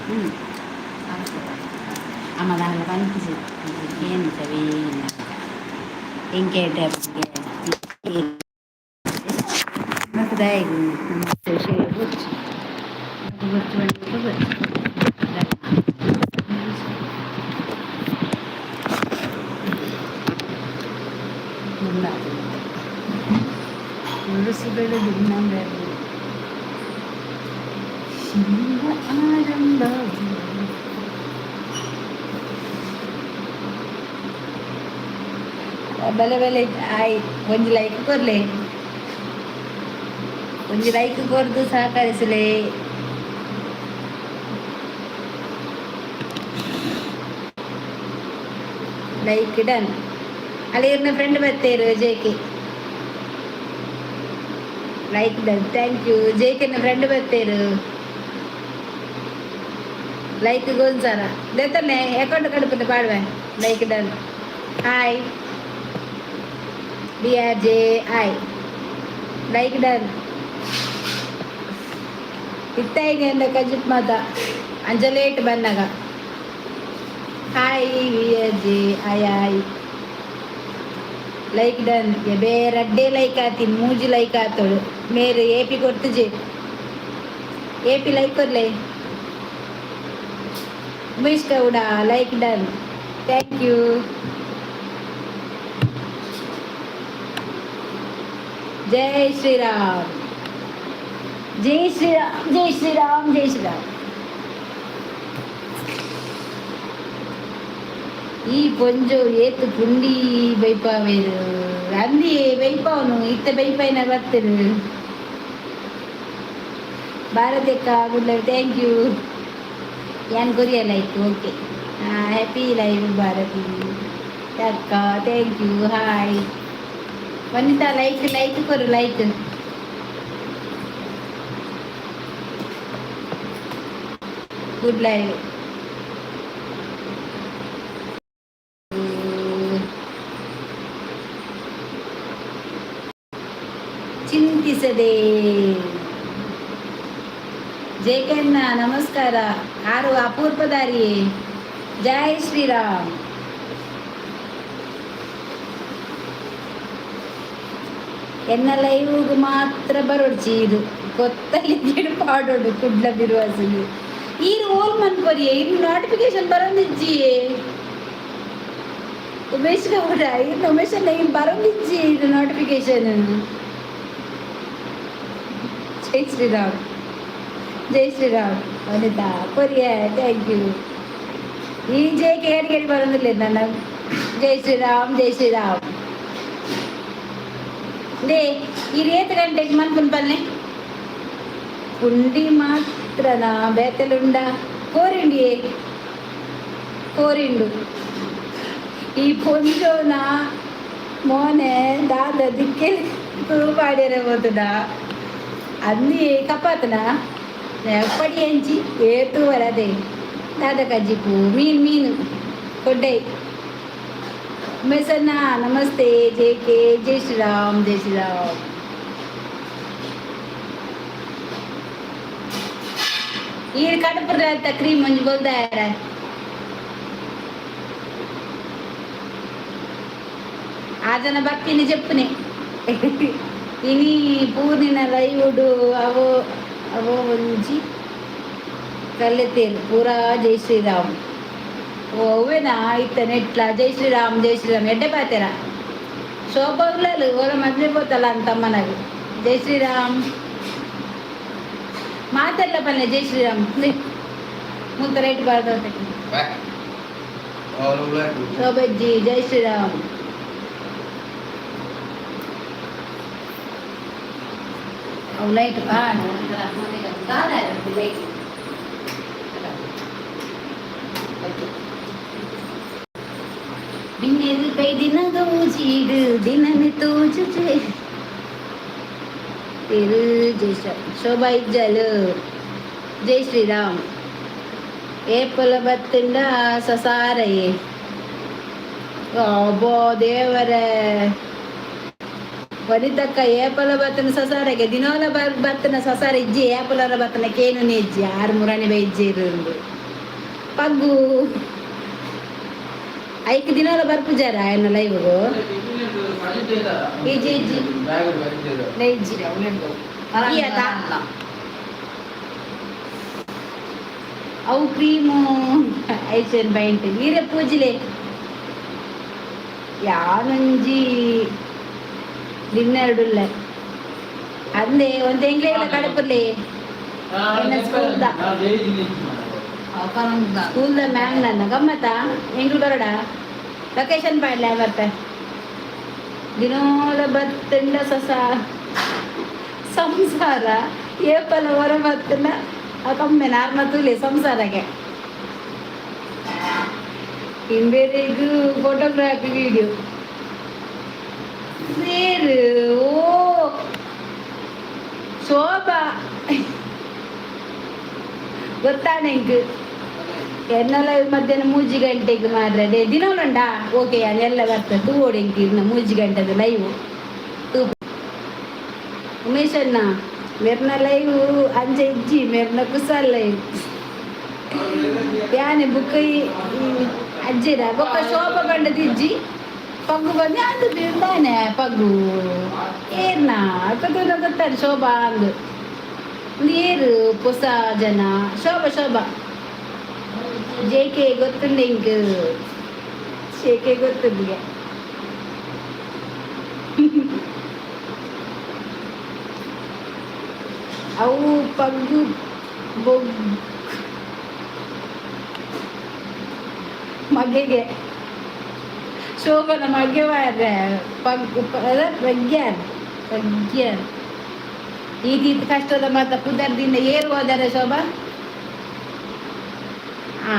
ಹ್ಞೂ ಅಮ್ಮ ದಾಲ ಪನ್ಪಿಸಿ ಏನು ಸವಿ ಎಂಕೆ ಮತ್ತೆ ದಾಯಿಗ್ ನಮಸ್ತೆ ಬೊಚ್ಚು ಬೊಚ್ಚು ಬಂದು ಬೊಚ್ಚು. ತುಳಸಿಗಳು ದುನ್ನಂಬೆವು ಶಿವ ಆರಂಭ. ಬಲೆ ಬಲೆ ಆಯ್, ಒಂಜಿ ಲೈಕ್ ಕೊರ್ಲೆ, ಒಂಜಿ ಲೈಕ್ ಕೊರ್ದು ಸಹಕರಿಸಲೆ. Like done. ಅಲ್ಲಿ ಇರ್ನ ಫ್ರೆಂಡ್ ಬತ್ತೇರು JK. Like done, thank you. ಜೇಕೆನ friend ಬತ್ತೇರು. ಲೈಕ್ ಗೋನ್ಸಾರ ದೇತನೆ ಅಕೌಂಟ್ ಕಡುಪುನ ಪಾಡುವೆ. Like done. Hi D R J I, like done. ಇತ್ತಾಯಿನಿ ಅಂದ ಕಜಿಪ್ ಮಾತ ಅಂಚ ಲೇಟ್ ಬಂದಾಗ. Hi we are J I I, like done. ಎಬೇ ರಡ್ಡೆ ಲೈಕ್ ಆತೀನಿ, ಮೂಜಿ ಲೈಕ್ ಆತೋಳು. ಮೇರೆ ಎಪಿ ಕೊರ್ತುಜೆ, ಎಪಿ ಲೈಕ್ ಕೊರ್ಲೆ. Umesh Gowda, like done, thank you. Jai Shriram, Jai Shriram, Jai Shriram, Jai Shriram. ಈ ಪೊಂಜು ಏತ್ ಪುಂಡಿ ಬೈಪಾವೇರು ಅಂದಿ ಬೈಪಾವನು ಇತ್ತ ಬೈಪಾಯಿನ ಬತ್ತರು. ಭಾರತಕ್ಕ good live, thank you. ಯಾನ್ ಕೊರಿಯ like, okay. Happy live Bharati ಅಕ್ಕ, thank you. Hi Vanitha, like like ಕೊರು, ಲೈಕ್. Good live. ಚಿಂತಿಸದೆ. ಜೇಕೆನ್ನ ನಮಸ್ಕಾರ. ಆರು ಅಪೂರ್ಪದಾರಿ. ಜೈ ಶ್ರೀರಾಮ್. ಎನ್ನ ಲೈವ್ಗೆ ಮಾತ್ರ ಬರೋಡ್ಚಿ ಇದು ಕೊತ್ತಲಿ ಪಾಡೋಡು ಕುಡ್ಲ ಬಿರುವಾಸಿಗೆ. ಈರು ಓಲ್ ಮನ್ಪೊರಿಯೆ, ಇನ್ನು ನೋಟಿಫಿಕೇಶನ್ ಬರೋದಿಜ್ಜಿ. ಉಮೇಶ್ ಗೌಡ, ಇನ್ನು ಉಮೇಶ್ ಅಣ್ಣ ಇನ್ನು ಬರೋದಿಜ್ಜಿ ಇದು ನೋಟಿಫಿಕೇಶನ್. ಜೈ ಶ್ರೀರಾಮ್, ಜೈ ಶ್ರೀರಾಮ್. ವನಿತಾ ಕೊರಿಯ, thank you. ಈ ಜೈ ಕೇಳಿ ಬರೋದಿಲ್ಲ ನನ್ನ. ಜೈ ಶ್ರೀರಾಮ್, ಜೈ ಶ್ರೀರಾಮ್. They ಈ ರೇತ್ ಗಂಟೆಗೆ ಮನ್ಪುನ್ ಪಲ್ಲೆ ಪುಂಡಿ ಮಾತ್ರನಾ ಬೇತೆಲುಂಡ ಕೋರಿಂಡಿಯೇ ಕೋರಿಂಡು. ಈ ಪೊಂಜೋನ ಮೋನೆ ದಾದ ದಿಕ್ಕೆ ಪಾಡ್ಯರೆ ಪೋತುಡ ಅಂದಿ ಕಪಾತನ ಎಪ್ಪಡಿ ಎಂಚಿ ಏತು ಬರದೆ ದಾದ ಕಜ್ಜಿಪು ಮೀನು ಮೀನು ಕೊಡ್ಡೈ. ಉಮೇಶಣ್ಣ ನಮಸ್ತೆ. ಜೆ ಕೆ, ಜೈ ಶ್ರೀರಾಮ್, ಜೈ ಶ್ರೀರಾಮ್. ಈರ್ ಕಡಪುರ ಕ್ರೀಮ್ ಒಂಜಿ ಬೋಲ್ದಾರ. ಆಜನ ಬತ್ತಿನಿ ಚೆಪ್ಪುನೆ. ಇನಿ ಪೂರ್ಣಿನ ಲೈವುಡು ಅವೋ ಅವೋ ಒಂಜಿ ಕಲ್ಲೆತೇರು ಪೂರಾ. ಜೈ ಶ್ರೀರಾಮ್. ಓ ಅವ್ವೇನಾ ಇತ್ತ ನೆಟ್ಲ. ಜೈ ಶ್ರೀರಾಮ್, ಜೈ ಶ್ರೀರಾಮ್. ಎಡ್ಡೆ ಪಾತೆರ ಶೋಭಾ ಉಲ್ಲಲು ಓಲ ಮದ್ವೆ ಪೋತಲ್ಲ ಅಂತಮ್ಮನಾಗ. ಜೈ ಶ್ರೀರಾಮ್ ಮಾತೆಲ್ಲ ಪಲ್ಲೆ. ಜೈ ಶ್ರೀರಾಮ್. ಮುಂತ ರೇಟ್ ಬಾರ್ದ. ಶೋಭಜ್ಜಿ, ಜೈ ಶ್ರೀರಾಮ್. ಅವು ಲೈಟ್ ಲೈಟ್. ಬಿನ್ನೆದು ಪೈದಿನಗ ಊಜಿಡು ದಿನನೆ ತೋಜುಜೆ ತಿರು. ಜೈ ಶ್ರೀ ಶೋಭಾ ಇಜ್ಜಲು. ಜೈ ಶ್ರೀರಾಮ್. ಏಪಲ ಬತ್ತುಂಡ ಸಸಾರಯೇ. ಅಬ್ಬೋ ದೇವರೇ. ವನಿತಕ್ಕ ಏಪಲ ಬತ್ತನ ಸಸಾರಗೆ ದಿನೋಲ ಬತ್ತನ ಸಸಾರ ಇಜ್ಜಿ ಏಪಲರ ಬತ್ತನ ಕೇನು ಇಜ್ಜಿ ಆರು ಮುರಾಣಿ ಬೈಜ್ಜಿ ಇರುಂದು ಪಗ್ಗು ಐಕ್ ದಿನೋಲ ಬರ್ಪುಜಾರ ఆయన ಲೈವ್ಗು ಇಜ್ಜಿ ಇಜ್ಜಿ ಇಜ್ಜಿ ಇಯತ ಅವು ಕ್ರೀಮು ಐಷನ್ ಬೈಂಟ್ ನೀರೇ ಪೂಜಿಲೆ ಯಾನೊಂಜಿ ಡಿನ್ನರ್ಡುಲ್ಲ ಅಂದೆ ಒಂದು ಎಂಗ್ಲೇಲ ಕಡಪುರ್ಲೆ ಸ್ಕೂಲ್ದ ಸ್ಕೂಲ್ದ ಮ್ಯಾಮ್ ನನ್ನ ಗಮ್ಮತ್ತ ಎಂಗ್ಳು ಬರೋಡ ಲೊಕೇಶನ್ ಪಾಡ್ಲೆ ಬರ್ತೆ ದಿನೋಲ ಬತ್ತಂಡ ಸಸ ಸಂಸಾರ ಏಪಲ ಹೊರ ಬತ್ತಂಡ ಕಮ್ಮೆ ನಾರ್ಮತುಲೆ ಸಂಸಾರಕ್ಕೆ ಇಂಬೇರೆಗು ಫೋಟೋಗ್ರಾಫಿ ವಿಡಿಯೋ ಸೇರು ಓ ಶೋಭಾ ಗೊತ್ತಾನೆ ಇಂಕ್ ಎನ್ನಲ ಮಧ್ಯಾಹ್ನ ಮೂಜಿ ಗಂಟೆಗೆ ಮಾತ್ರ ದಿನೋಲುಂಡಾ ಓಕೆ ಎಲ್ಲ ಬರ್ತದೆ ತೂವೋಡು ಇಂಕ್ ಇರ್ನ ಮೂಜಿ ಗಂಟೆದ ಲೈವ್ ತೂ ಉಮೇಶ್ ಅಣ್ಣ ಮೆರ್ನ ಲೈವ್ ಅಂಚ ಇಜ್ಜಿ ಮೆರ್ನ ಕುಸಲ್ ಲೈವ್ ಯಾನೆ ಬುಕ್ ಅಜ್ಜಿರ ಬೊಕ್ಕ ಶೋಭ ಬಂಡದ ಇಜ್ಜಿ ಪಗ್ಗು ಬಂದು ಅದು ಬೀಳ್ದಾನೆ ಪಗ್ಗು ಏರ್ನ ಅಕ್ಕದ ಗೊತ್ತಾರೆ ಶೋಭಾ ಅಂದು ಏರು ಪೊಸ ಜನ ಶೋಭಾ ಶೋಭಾ ಜೆ ಕೆ ಗೊತ್ತುಂಡೆ ಇಂಕ್ ಜೆ ಕೆ ಗೊತ್ತುಂಡಿಗೆ ಅವು ಪಗ್ಗು ಬೊಗ್ ಮಗೆಗೆ ಶೋಭನ ಮಗೆ ಮಾರ್ರೆ ಪಗ್ಗು ಪ್ರಜ್ಞಾನ್ ಪ್ರಜ್ಞಾನ್ ಈತೀತ್ ಕಷ್ಟದ ಮಾತ ಪುದರ್ದಿಂದ ಏರು ಹೋದರೆ ಶೋಭಾ. ಹಾ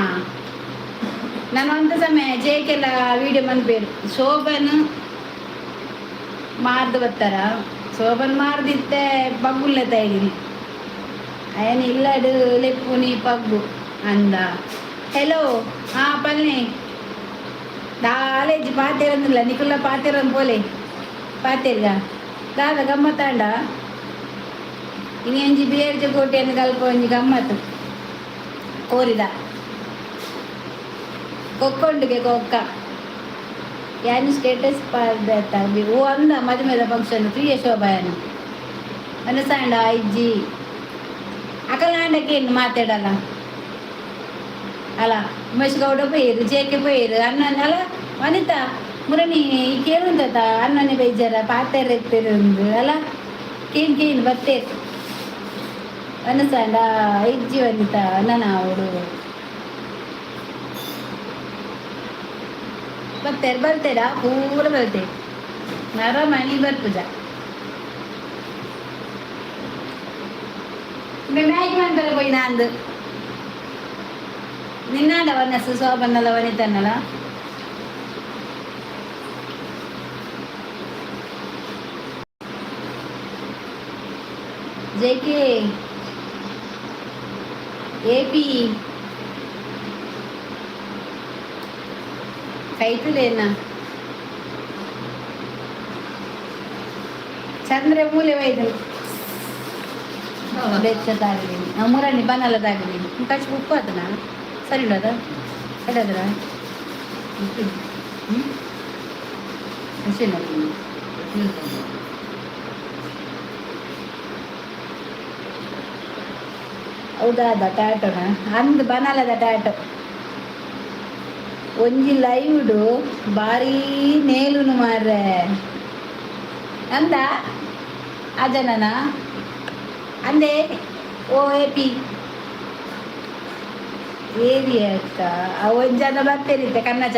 ನಾನು ಒಂದು ಸಮಯ ಜೇಕೆಲ್ಲ ವಿಡಿಯೋ ಮನ್ಪೇರು ಶೋಭನ್ ಮಾರ್ದು ಬರ್ತಾರ ಶೋಭನ್ ಮಾರ್ದಿತ್ತೆ ಪಗ್ಗುಲ್ಲೆ ತೈದಿನಿ ಅಯನ ಇಲ್ಲಡು ಲೆಪ್ಪುನಿ ಪಗ್ಗು ಅಂದ. ಹೆಲೋ ಹಾ ಪಲ್ನಿ ದಾಲೇಜ್ ಪಾತೆರಂದಿಲ್ಲ ನಿಕುಲ್ಲ ಪಾತೆರನ್ ಪೋಲೆ ಪಾತೆರ್ಗ ದಾದ ಗಮ್ಮತ್ತಾಂಡ ಇನಿ ಒಂಜಿ ಬೇರ್ಜ ಕೋಟೆಯನ್ನು ಕಲ್ಪ ಒಂಜಿ ಗಮ್ಮತ್ತು ಕೋರಿದ ಕೊಕ್ಕೊಂಡುಗೆ ಕೊಕ್ಕ ಯಾನ್ ಸ್ಟೇಟಸ್ ಪಾಡ್ದ ಓ ಅಂದ ಮದುಮೆದ ಫಂಕ್ಷನ್ ಪ್ರಿಯ ಶೋಭಾಯನ ಮನಸಾಂಡ ಇಜ್ಜಿ ಅಕಲಾಂಡಕ್ಕೆ ಮಾತಾಡಲ್ಲ ಅಲ್ಲ ಉಮೇಶ್ ಗೌಡ ಪೋಯಿರು ಜೆ ಕೆ ಪೋಯಿರು ಅಣ್ಣನ ಅಲ್ಲ ವನಿತಾ ಮುರಣಿ ಕೇಳುಂದತ ಅಣ್ಣನೆ ಬೇಜಾರ ಪಾತೆರ್ ಎತ್ತಿರುಂದು ಅಲ್ಲ ಕೇನ್ ಕೇನ್ ಬತ್ತೇರು ವನಸಾಂಡ ಇಜ್ಜಿ ವನಿತಾ ಅಣ್ಣನ ಅವಳು ಬತ್ತೇರು ಬರ್ತೇರಾ ಪೂರ ಬರ್ತೇವೆ ನರ ಮಣಿ ಬರ್ಪುಜ ಮ್ಯಾಗಿ ಮಂತರ ಪೋಯಿನ ಅಂದು ನಿನ್ನಾಂಡ ವನಸ್ಸು ಶೋಭನ್ನಲ ವನಿತನ್ನಲ ಜೆ ಕೆ ಎ ಪಿ ಕೈತುಲೇನ ಚಂದ್ರ ಮೂಲೆ ವೈದನು ಬೆಚ್ಚ ತಾಗಿದ್ದೀನಿ ಮುರಣಿ ಬನಲ ತಾಗಿದ್ದೀನಿ ಕಚ್ ಉಪ್ಪು ಆತನ ಸರಿ ಉಂಡದ ಎಡದ್ರ ಹ್ಞೂ ಹೌದಾ ಟ್ಯಾಟೋನ ಅಂದ್ ಬನಲದ ಟ್ಯಾಟೋ ಒಂಜಿ ಲೈವ್ಡು ಬಾರೀ ನೇಲುನು ಮಾರ್ರೆ ಅಂದ ಅಜನನ ಅಂದೆ ಓ ಎ ಪಿ ಏರಿಯಕ್ಕ ಒಂಜನ ಬರ್ತೇನಿತ್ತೆ ಕನ್ನಚ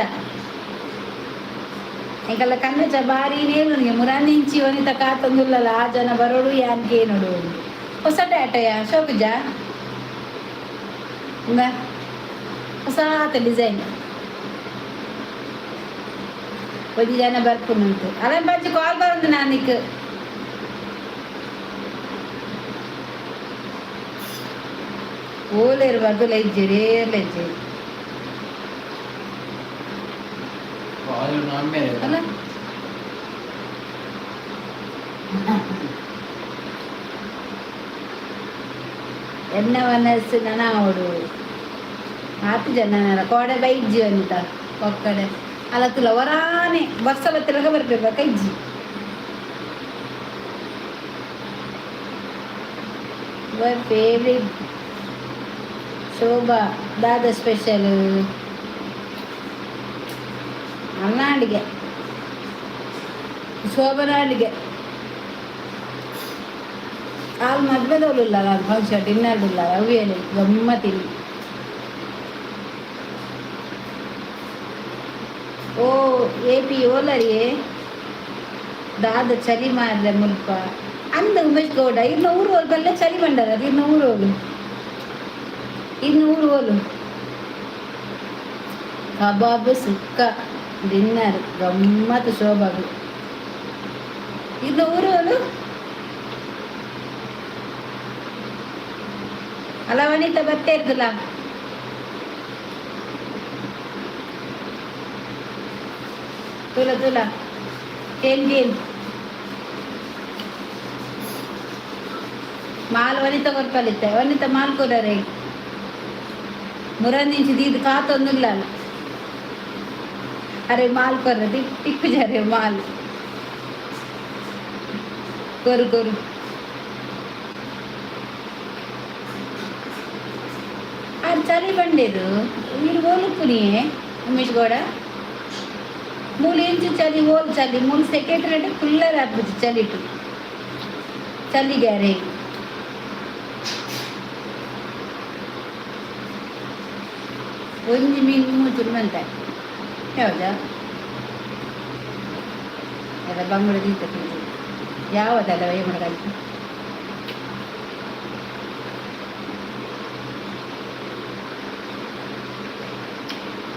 ಎಂಕಲ್ಲ ಕನ್ನಚ ಬಾರಿ ನೇಲುನಿಗೆ ಮುರಾನಿಂಚಿ ವನಿತ ಕಾತೊಂದುಲ್ಲಲ್ಲ ಆ ಜನ ಬರೋಡು ಯಾನ್ಕೆ ನೋಡು ಹೊಸ ಟ್ಯಾಟಯ ಶೋಕುಜ ಇಂದ ಹೊಸಾತ ಡಿಸೈನ್ ಒಂಜಿ ಜನ ಬರ್ಪುನುಂಟು ಅಲ್ಲ ಬಜ್ಜಿ ಕಾಲ್ ಬರಂದು ನಾನಿಕ್ ಓಲೇರು ಬರ್ದು ಲೈಜ್ಜೇರಿ ಏರ್ಲೆಜ್ಜೇರಿ ಅಲ್ಲ. ಎನ್ನ ಮನಸ್ಸು ನನ ಅವಡು ಆತು ಜನ ಕೋಡೆ ಬೈಜ್ಜಿ ಅನಿತ ಒಕ್ಕಡೆ ಅಲ್ಲ ತುಲ ವರಾನೆ ಬರ್ಸಲ ತಿಲಕ ಬರ್ಬೇಕು ಕೈಜ್ಜಿ. Your favourite Shobha ದಾದ ಸ್ಪೆಷಲ್? ಅನ್ನಾಡಿಗೆ ಶೋಭನಾಡಿಗೆ ಹಾಲು ಮದ್ಮೆದವಳು ಇಲ್ಲ, ಫಂಕ್ಷನ್ ಡಿನ್ನರ್ ಇಲ್ಲ, ಅವಿಯಲಿ ಗಮ್ಮತ್ತಿನಿ. ಓ ಎ ಪಿ ಓಲರಿಯೇ ದಾದ ಚಳಿ ಮಾರ್ರೆ ಮುಲ್ಪ ಅಂದ ಉಮೇಶ್ ಗೌಡ. ಇನ್ನು ಊರು ಹೋಲ್ ಬಲ್ಲೆ ಚಳಿ ಬಂಡರ. ಇನ್ನು ಊರು ಹೋಲು, ಇನ್ನು ಊರು ಹೋಲು. ಕಬಾಬ್ ಸುಕ್ಕ ಡಿನ್ನರ್ ಗಮ್ಮತ್ತು ಶೋಭಾಗು. ಇನ್ನು ಊರು ಹೋಲು. ಅಲ್ಲ ವನಿತಾ ಬತ್ತೆ ಇರ್ತಲ್ಲ. ತುಲ ತುಲ ಏನ್ ಏನ್ ಮಾಲ್ ವನಿತಾ ಕೊರ್ಪಲಿತ್ತೆ. ವನಿತಾ ಮಾಲ್ ಕೊಡರೆ ಮುರಂದಿಂಚಿ ದೀದ್ ಕಾತೊಂದುಲ್ಲ. ಅರೆ ಮಾಲ್ ಕೊರ್ರ ತಿಕ್ಕು ಜರೆ ಮಾಲ್ ಕೊರು ಕೊರು. ಅದು ಚಳಿ ಬಂಡೇರು మీరు ఓలుపునియే ಉಮೇಶ್ ಗೌಡ. ಮೂಲು ಇಂಚು ಚಳಿ ಓಲ್ ಚಳಿ ಮೂಲು ಸೆಕೆಂಡ್ అంటే ಕುಲ್ಲರ್ ಆಗ್ಬಿಟ್ಟು ಚಳಿಟು ಚಳಿಗಾರೆ. ಒಂಜಿ ಮೀನು ಮೂಚುರು ಮಂತ ಯಾವ್ದಾ ಎಲ್ಲ ಬಂಗುಡೆ ದೀತ ಯಾವದಲ್ಲ ಏಮಡಗಾಯ್ತು.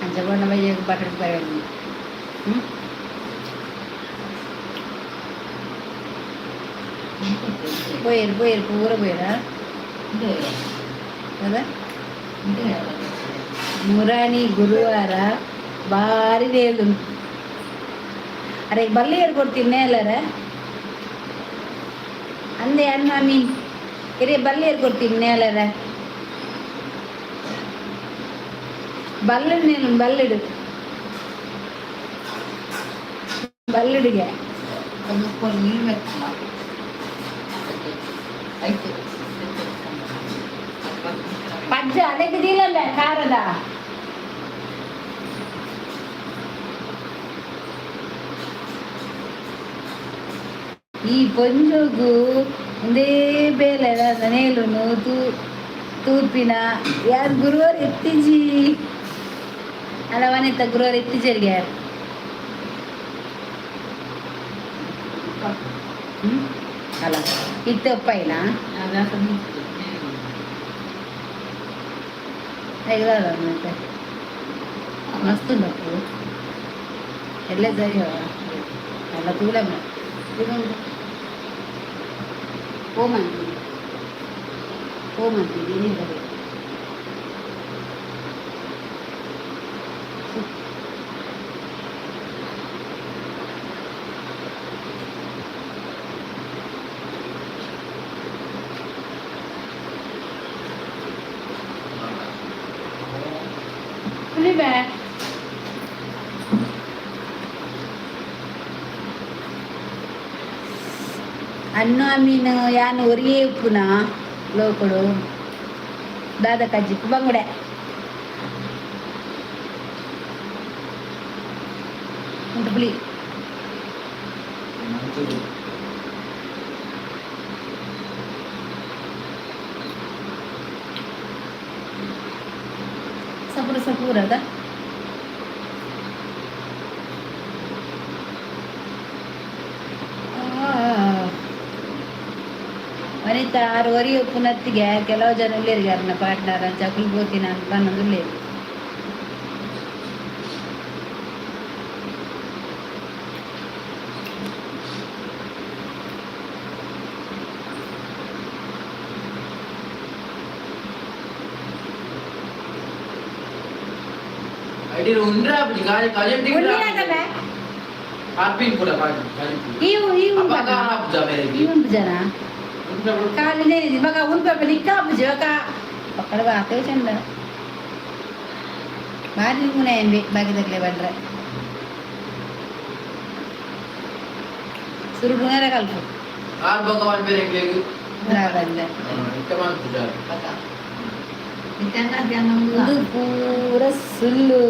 ಅಂಚ ಬಣ್ಣ ಬಯ್ಯ ಬಟರ್ ಬರೋದು. ಹ್ಞೂ పోయారు పోయారు పూర పోయారా కదా. ಮುರಾಣಿ ಗುರುವಾರ ಭಾರಿ ನೇಲು. ಅರೆ ಬಲ್ಲಿಯರ್ ಕೊಡ್ತೀನಿ ನೇಲರ ಅಂದೆ ಅನ್ನ ಮೀನ್ ಇರೇ ಬಲ್ಲಿಯರ್ ಕೊಡ್ತೀನಿ ನೇಲರ ಬಲ್ಲು ನೀನು ಬಲ್ಲಿಡು ಬಲ್ಲಿಡಿಗೆ. ನೀರು ಆಯ್ತು. ಪಜ್ಜ ಅದಕ್ಕೆ ದೀಲಲ್ಲ ಖಾರದ. ಈ ಪೊಂಜೋಗು ಒಂದೇ ಬೇಲೆ ನೇಲುನು ತೂ ತೂಪಿನ ಯಾರು ಗುರುವಾರ ಎತ್ತಿಜಿ ಅಲ್ಲ ವನಿತ ಗುರುವಾರ ಎತ್ತಿಜರಿಗೆ ಯಾರು. ಹ್ಮ್ ಅಲ್ಲ ಇತ್ತಪ್ಪ ಇಲ್ಲ ಹೇಗದ ಮತ್ತೆ ಮಸ್ತ್ ಉಂಟು ಎಲ್ಲ ಸರಿ ಅಲ್ಲ ತೂಲಮ್ಮ ಓಮಂತಿ ಓಮಂತಿ ಏನಿಲ್ಲ. ಬೇ ಅನ್ನು ಮೀನು ಯಾನು ಒರಿಯೇ ಉಪ್ಪುನ ಲೋಕಡು ದಾದ ಕಜ್ಜಿಪ್ಪು ಬಂಗುಡೆ ಉಂಟು ಪುಳಿ. ಸಪೂರ ಸಪೂರ ಅದ. ವನಿತಾ ಆರು ಒರಿ ಉಪ್ಪುನತ್ತಿಗೆ ಕೆಲವು ಜನ ಉಳ್ಳೇರಿಗೆ ಅರ್ನ ಪಾರ್ಟ್ನರ್ ಚಕುಲ್ ಬೋತಿನ ಪನ್ನೊಂದು. ಅಡಿ ಉಂಡ್ರಾ ಕಾಜನ್. ಉಳ್ಳಿನಾಗಲ್ಲ. ಆಪಿನ್ ಕೂಡ ಪಾಡಿ ಈ ಈ ಅಪಗ ಆಪುಜ ಮೇರೆಗೆ. ಈ ಉಂಟು ಜನ ಉಂಟು. ಕಾಲಿನೇ ಇವಾಗ ಉಂಟು ನಿಕ್ಕ ಆಪುಜಿ ಇವಾಗ ಪಕ್ಕದ ಆತೇ ಚಂದ ಬಾರಿ ಮುನೆ ಎಂಬಿ ಬಾಕಿದಕ್ಲೆ ಬಂದ್ರೆ ಸುರುಡು ನೇರ ಕಲ್ಪು. ಆರ್ ಭಗವಾನ್ ಬೇರೆ. ಬಂದೆ. ಇತ್ತ ಮಾಡ್ತಿದ್ದ. ಪದ ಇತ್ತೆಲ್ಲ ಧ್ಯಾನ. ಇದು ಪೂರ ಸುಳ್ಳು.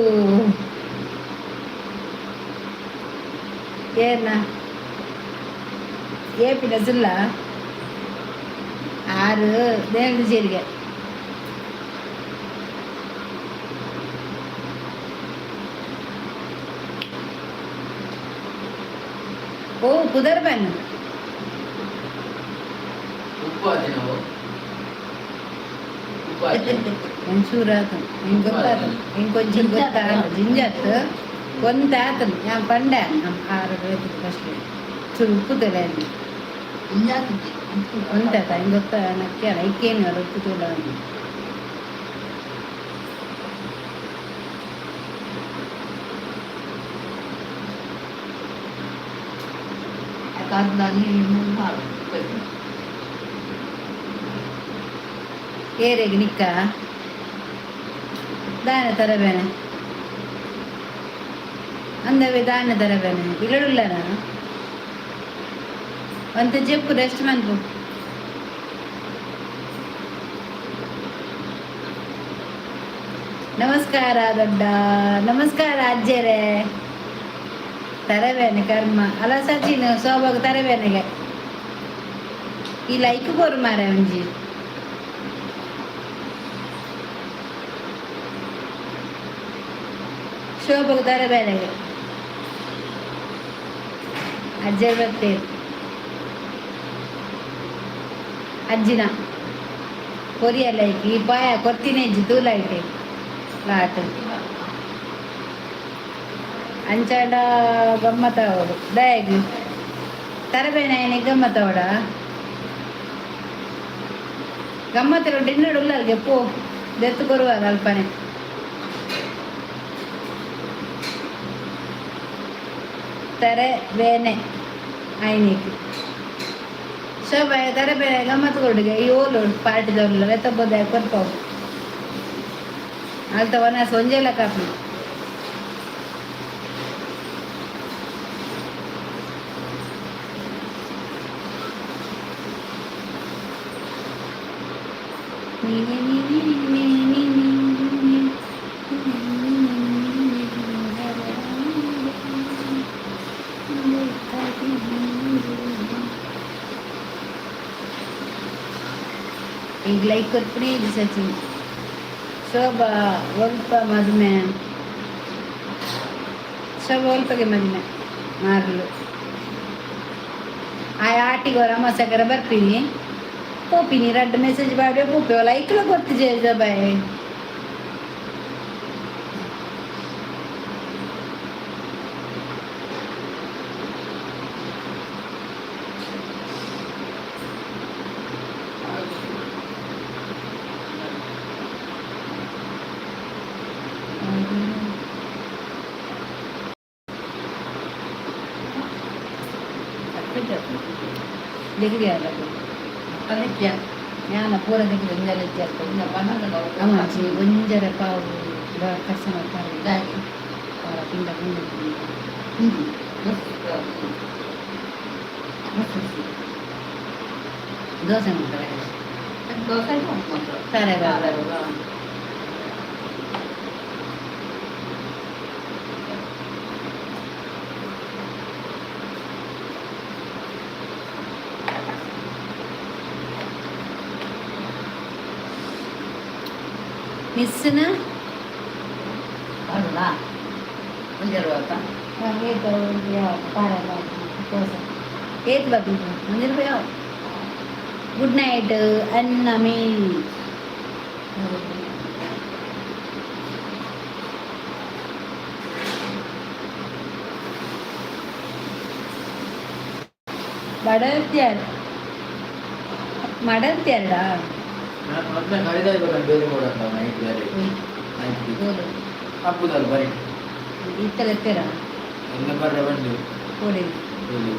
ಏನ ಏಪಿನ ಸುಳ್ಳ ಆರು ದೇವರ ಜೀರಿಗೆ. ಓ ಪುದರ್ ಬನ್ನು. ಉಪ್ಪು ಆಚೆ ನಾವು ಉಪ್ಪು ಆಚೆ. ಒಂಚೂರು ಆತು, ಹಿಂಗೆ ಗೊತ್ತಾತು, ಇಂಕೊಂಚೂರು ಗೊತ್ತಾಗ ಜಿಂಜತ್ತು ಒಂದ್ ಆತನು ഞാൻ ಪಂಡೆ ಆರು ಫಸ್ಟ್ ಚೂರು ಉಪ್ಪು ತಲೆ. ಇಂಜಾತಿದ್ದೆ. ಒಂದಾತ ಹಿಂಗೆ ಗೊತ್ತ ನಕ್ಕೇಳ ಇಕ್ಕೇನು ಉಪ್ಪು ತೂಲ. ಯಾಕಂದ್ರೆ ನೀರು ಮಾಡು. ಏರೆಗೆ ನಿಕ್ಕ ದಾನ ತರಬೇನೆ ಅಂದವೇ ದಾನ ತರಬೇನೆ ಇಲ್ಲಡುಲ್ಲನ ಒಂತ ಜೆಪ್ಪು ರೆಸ್ಟ್ ಮನ್ಪು. ನಮಸ್ಕಾರ ದೊಡ್ಡ, ನಮಸ್ಕಾರ ಅಜ್ಜರೇ. ತರಬೇನೆ ಕರ್ಮ ಅಲ್ಲ ಸಚಿನ್ ಸೋಬಾಗ ತರಬೇನೆಗೆ ಈ ಲೈಕ್ ಕೊರು ಮಾರ ಒಂಜಿ. ಶೋಭಾಗ ತರಬೇನೆಗೆ ಅಜ್ಜರ್ ಬರ್ತೇವೆ. ಅಜ್ಜಿನ ಕೊರಿಯ ಲೈಕ್ ಈ ಪಾಯ ಕೊರ್ತಿನೇ ಇಜ್ಜಿ ತೂಲೈಟೆ ಲಾಟ್ ಅಂಚಾಡ ಗಮ್ಮತ್ತ ಅವಡು ದಯಗ್ ತರಬೇನೆ ಗಮ್ಮತ್ತ ಅವಡ ಗಮ್ಮತ್ತ ಡಿನ್ನಡು ಉಲ್ಲಲ್ಗೆ ಪೋ ದೆತ್ತು ಕೊರುವಾಗ ಅಲ್ಪನೆ. ತರೆ ಬೇನೆ ಆಯ್ನಿಕ್ ಶೋಭ ತರೆ ಬೇನೆ ಗಮ್ಮತ್ತು ಕೊಡುಗೆ. ಈ ಓಲು ಪಾರ್ಟಿದವ್ರಲ್ಲ ವೆತ್ತಬೋದ ಕೊರ್ಪವು ಅಲ್ತ ವನಸ್ ಒಂಜೆಲ್ಲ ಕಾಪಿ. ಈಗ ಲೈಕ್ ಕೊರ್ಪುನಿ ಸಚಿನ್. ಶೋಭಾ ಒಲ್ಪ ಮದುವೆ, ಶೋಭಾ ಒಲ್ಪಗೆ ಮದುವೆ ಮಾರ್ಲು. ಆ ಆಟಿಗೆ ಅಮಾಸಕರ ಬರ್ತೀನಿ ಪೋಪಿನಿ ರಡ್ಡು ಮೆಸೇಜ್ ಬಾಡ್ವೆ ಪೋಪಿ ಲೈಕ್ಲ ಕೊರ್ತಿಜೆ ಶೋಭಾಯ್. ದಿಗ್ರಿ ಅಲ್ಲ. ಅದಕ್ಕೆ ಯಾನ ಪೂರ ದಿಗ್ರಿ ಒಂಜರೆ. ಇನ್ನ ಬಣ್ಣದ. ಅಮಾಚಿ ಒಂಜರೆ ಪಾವು ಕಸ್ಟಮರ್ ಪಾವು ಪಿಂಡ ಪಿಂಡ. ದೋಸೆ ಮಾಡ್ತಾರೆ. ದೋಸೆ ಮಾಡ್ತಾರೆ. ಸರಿ ಬಾಬಾ. ಮಿಸ್ನ ಅಲ್ಲ ಒಂಜರು ಆತ. ಏತ್ ಬಾಬಿ ಒಂಜಿ ರೂಪಾಯಿ. ಗುಡ್ ನೈಟ್ ಅನ್ನಮಿ. ಮಡಲ್ತಿಯಾರ ಮಡಲ್ತಿಯಾರಡ. ನಾನು ಮೊದಲೇ ಕರೀತಾ ಇರ್ಬೇಕು ಬೇರೆ ಕೊಡಂತ ನೈಟ್ ಬೇರೆ ನೈಟ್ ಹಬ್ಬದಲ್ಲ ಬರೀ. ಇತ್ತಲ ಎತ್ತೀರ. ಎಲ್ಲ ಬರ್ರೆ ಬಂದು. ಕೊಡಿ. ಇಲ್ಲಿ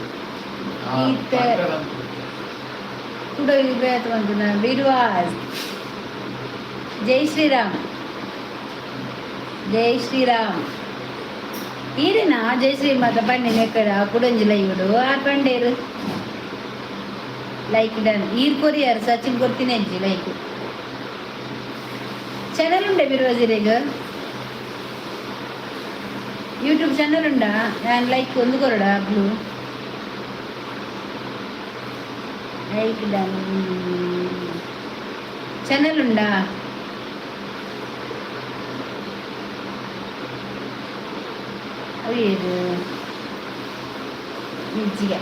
ಆ ಈತ- ಪಂಡ. ಕೂಡ ಬಂತು ಬಿರುವಾಸ್. ಜೈ ಶ್ರೀರಾಮ್, ಜೈ ಶ್ರೀರಾಮ್. ಈರೇನಾ ಜೈ ಶ್ರೀ ಮಾತ ಪಂಡೆ ನೆಕ್ಕಡ ಕುಡಂಜಿ ಲೈವುಡು ಆ ಪಂಡೇರು ಲೈಕ್ ಡನ್. ಈರ್ ಕೊರಿಯರ್ ಸಚಿನ್ ಕೊರ್ತೀನಿ ಅಜ್ಜಿ ಲೈಕ್. ಚಾನಲ್ ಉಂಡೆ ಬಿರುವಾಜಿರೇಗ? YouTube channel ಉಂಡಾ? ನಾನು ಲೈಕ್ ಒಂದು ಕೊರಡ blue like done. Channel ಉಂಡಾ? ಅವೇದು ನಿಜ್ಜಿಗೆ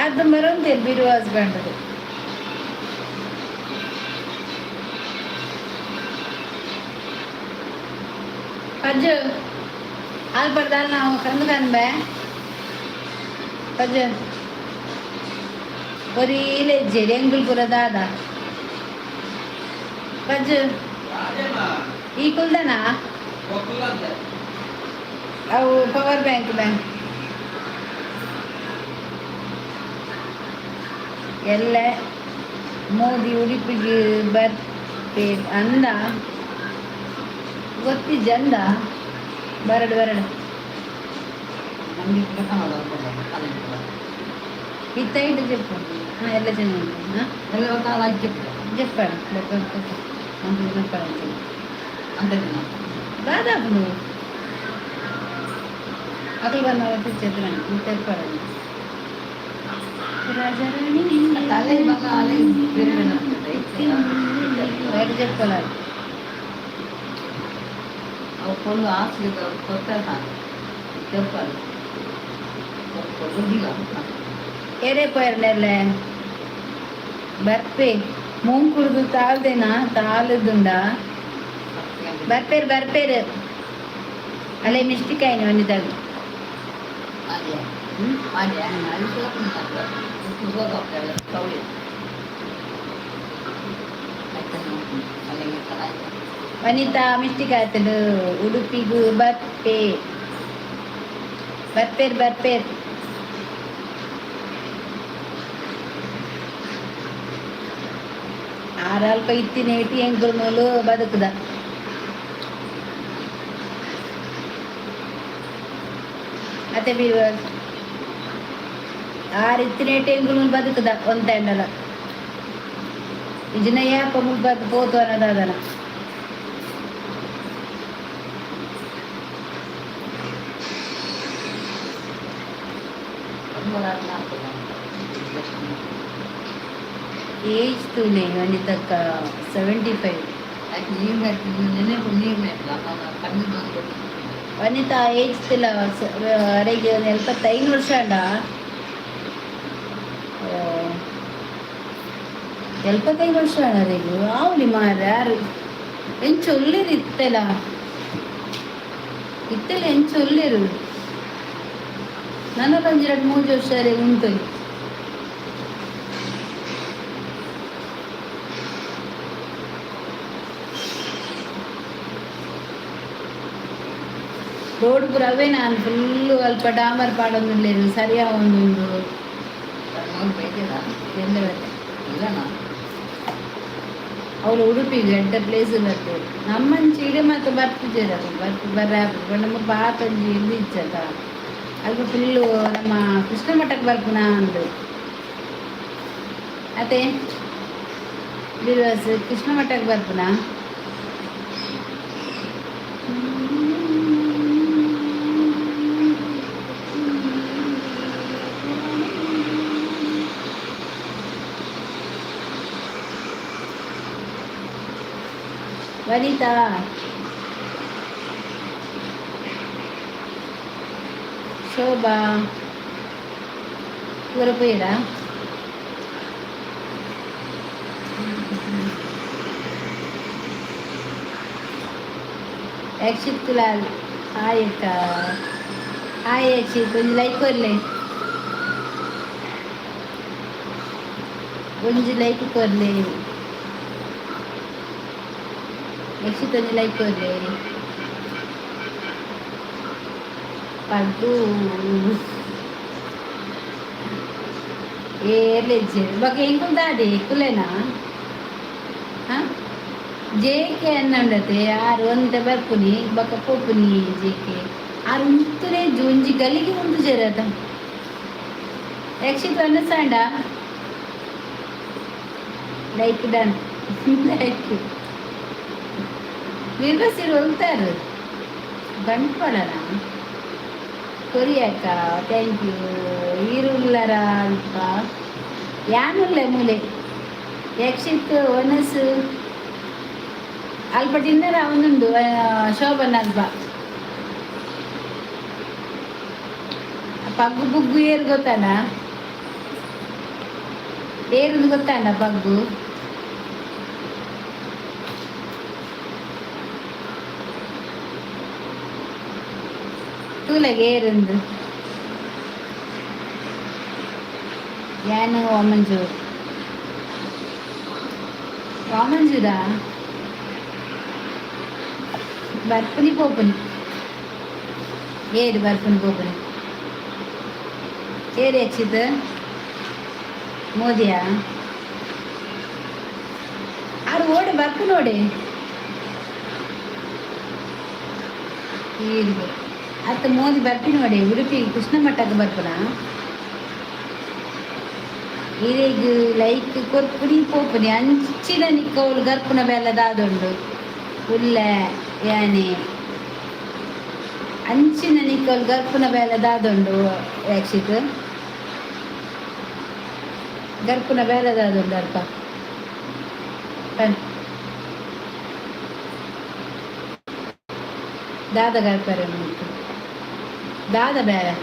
ಅದು ಬರೋಂತೇನು ಬಿರುವಾಸ್ ಬಂಡದು. ಪಜ್ಜು ಹಾಲು ಪಡ್ದಾಲ್ ನಾವು ಕಂದು ಕಂಬೆ ಪಜ್ಜು ಒರೀಲೆ ಎಂಗುಲ್ ಪುರ ದಾದ ಪಜ್ಜು ಈ ಕುಲ್ದನಾ? ಅವು ಪವರ್ ಬ್ಯಾಂಕ್ ಬ್ಯಾಂಕ್ ಎಲ್ಲ. ಮೋದಿ ಉಡುಪಿಗೆ ಬರ್ಪೆ ಅಂದ, ಗೊತ್ತಿಜ್ಜ ಅಂದ. ಬರಡು ಬರಡು. ನಮ್ಗೆ ಕೆಲಸ ಮಾಡೋದು ಕಾಲೇಜ್. ಇತ್ತ చెప్పు. ಹಾಂ, ಎಲ್ಲ ಚೆನ್ನಾಗಿ. ಹಾಂ. ಎಲ್ಲ ಕಾಲ చెప్పು. చెప్పాడు చెప్పాడు. ಅಂತ ದಿನ. దాదాపు నువ్వు అక్కడ ಬಂದ చెప్పాడు రాజారాణి. ಕಾಲೇಜ್ ಬಂದ ಅಲ್ಲಿ ಬೇರೆ ಬೇರೆ ಆಗ್ತದೆ. బయట చెప్పుకోవాలి. ಅವು ಫುಲ್ ಆಸೆ ಕೊಡ್ತಾರೆ, చెప్పాలి ಬುದ್ಧಿಲ್ಲ. ಏರೇ ಪೋಯರ್ನೆರ್ಲೆ ಬರ್ಪೆ ಮೂಂಕುಡ್ದು ತಾಳ್ದೇನಾ ತಾಳದುಂಡ. ಬರ್ಪೇರು ಬರ್ಪೇರು ಅಲ್ಲೇ ಮಿಸ್ಟೇಕ್ ಆಯ್ನು ವನಿತಾಗ. ಅದೇ ಅದೇ ಅಲ್ಲಿ ಸೌಳ್ಯ ವನಿತಾ ಮಿಸ್ಟೇಕ್ ಆಯ್ತದು. ಉಡುಪಿಗು ಬರ್ಪೆ ಬರ್ಪೇರ್ ಬರ್ಪೇರ್. ಆರಲ್ಪ ಇತ್ತಿನೇಟಿ ಎಂಕುಲ್ ಮೂಲು ಬದುಕುದ. ಅತ್ತೆ ಬೀವರ್ ಆರ್ ಇತ್ತಿನೇಟಿ ಎಂಕುಲ್ ಮೂಲು ಬದುಕುದ ಒಂತೆಂಡಲ ಇಜಿನ ಯಾಪ ಮುಲ್ಪದ್ ಪೋತು ಅನ್ನದಾದನ. ಏಜ್ ತೂಲೆ ವನಿತಕ್ಕ, 75. ನೀರು ಕಣ್ಣು. ವನಿತಾ ಏಜ್ ತಿಲ್ಲ ಅರೆಗೆ ಒಂದು 75 ವರ್ಷ ಅಂಡ. 75 ವರ್ಷ ಅರೆಗು ಆವ್ಲಿ ಮಾರ. ಯಾರು ಎಂಚ ಒಲ್ಲಿರು ಇತ್ತೆಲ ಇತ್ತೆಲ ಎಂಚ ಒಲ್ಲಿರು. ನನ್ನ ಒಂಜಿ ರಡ್ಡ್ ಮೂಜಿ ವರ್ಷ ಅರೆಗ್ ಉಂಟು. ರೋಡ್ ಪೂರ ಅವೇ ನಾನು ಫುಲ್ಲು ಅಲ್ಪ ಡಾಮರ್ ಪಾಡೊಂದುಲ್ಲೆರ್ ಸರಿಯಾವೊಂದುಂಡು. ಎಲ್ಲ ಬತ್ತೆ. ಅವ್ಲು ಉಡುಪಿಗೆ ಎಡ್ಡೆ ಪ್ಲೇಸ್ ಬರ್ತೇವೆ. ನಮ್ಮಂಚಿ ಇಡೆ ಮಾತ್ರ ಬರ್ತಿದ್ದೀರ ಬರ್ತು ಬರ್ರ ನಮ್ಮ ಪಾತಂಜಿ ಇದು ಇಚ್ಚತ ಅಲ್ಪ ಫುಲ್ಲು ನಮ್ಮ ಕೃಷ್ಣ ಮಠಕ್ಕೆ ಬರ್ಪುನ ಅಂದು. ಅತ್ತೆ ಬಿಲ್ವಾಸ್ ಕೃಷ್ಣ ಮಠಕ್ಕೆ ಬರ್ಪುನ. ವನಿತಾ ಶೋಭಾ ಪೂರ ಪೋಯಿರಾ? ಯಕ್ಷಿತ್ ಕುಲಾಲ್ ಹಾಯ್ ಅಕ್ಕ. ಹಾಯ್ ಯಕ್ಷಿತ್, ಒಂಜಿ ಲೈಕ್ ಕೊರ್ಲೆ, ಒಂಜಿ ಲೈಕ್ ಕೊರ್ಲೆ ಯಕ್ಷಿತ್, ಒಂಜಿ ಲೈಕ್ ಕೊರ್ಲೆ. ಪಗ್ಗು ಏರ್ಲೆಜ್ಜೆ ಬೊಕ ಎಂಕುಲು ದಾದೆ ಕುಲೆನಾ? ಹಾ, ಜೇಕೆ ಅನ್ನಂಡತೆ ಆರು ಒಂತೆ ಬರ್ಪುನಿ ಬೊಕ ಪೋಪುನಿ. ಜೇಕೆ ಆರು ಉಂತುನೆ ಒಂಜಿ ಗಲಿಗೆ ಉಂದು ಜರತ. ಯಕ್ಷಿತ್ ಅನ್ನಸಾಂಡ. Like done, like. ನಿರ್ವಸಿರು ಹೋಗ್ತಾರೆ ಬಂಟ್ವಾಳನ ಕೊರಿಯಕ್ಕ. Thank you. ಈರುಲ್ಲರ ಅಲ್ಪ ಯಾನುಲ್ಲೆ ಮೂಲೆ. ಯಕ್ಷಿತ್ ಒನಸು ಅಲ್ಪ ಡಿನ್ನರ್ ಅವನುಂಡು ಶೋಭನ್ ಅಲ್ಪ. ಪಗ್ಗು ಬುಗ್ಗು ಏರು ಗೊತ್ತಾನ? ಏರುಂದು ಗೊತ್ತಾನ ಪಗ್ಗು? ತೂಲೆಗೆ ಏರುಂದು. ಯಾನು ವಾಮಂಜೂರ್, ವಾಮಂಜೂರಾ ಬರ್ಪುನಿ ಪೋಪುನಿ. ಏರು ಬರ್ಪುನಿ ಪೋಪುನಿ? ಏರು ಯಕ್ಷಿತ್? ಮೋದಿಯಾ? ಆರು ಓಡೆ ಬರ್ಪು ನೋಡಿ. ಈರ್ಗೆ ಅತ್ತ ಮೋದಿ ಬರ್ಪಿ ನೋಡಿ. ಉಡುಪಿ ಕೃಷ್ಣ ಮಠಕ್ಕೆ ಬರ್ಪುನ? ಇರೆಗ್ ಲೈಕ್ ಕೊರ್ಪುನಿ ಪೋಪುನಿ. ಅಂಚಿನ ನಿಕ್ಕೌಲು ಗರ್ಪುನ ಬೇಲೆ ದಾದುಂಡು ಉಲ್ಲೆ ಯಾನೆ? ಅಂಚಿನ ನಿಕ್ಕೌಲು ಗರ್ಪುನ ಬೇಲೆ ದಾದುಂಡು ಯಕ್ಷಿತ್? ಗರ್ಪುನ ಬೇಲೆ ದಾದುಂಡು ಅಲ್ಪ ಪನ್? ದಾದ ಗರ್ಪರೆ ಉಂಟು? ದಾದ ಬೇಲೆ?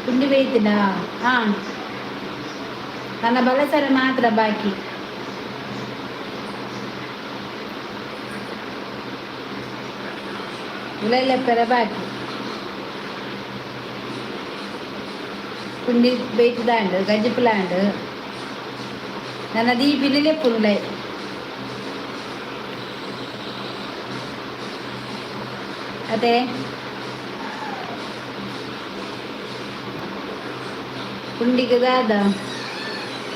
ಪುಂಡಿ ಬೇಯ್ತಿನ. ಹಾ, ನನ್ನ ಬಲಸರ ಮಾತ್ರ ಬಾಕಿ. ಉಲೈಲೆಪ್ಪರ ಬಾಕಿ. ಪುಂಡಿ ಬೇಯ್ತದಾಂಡು, ಗಜ್ಜಿಪುಲಾಂಡು. ನನ್ನ ದೀಪಿನ ಪುಲ್ಲೆ ಅದೇ. ಪುಂಡಿಗೆ ದಾದ?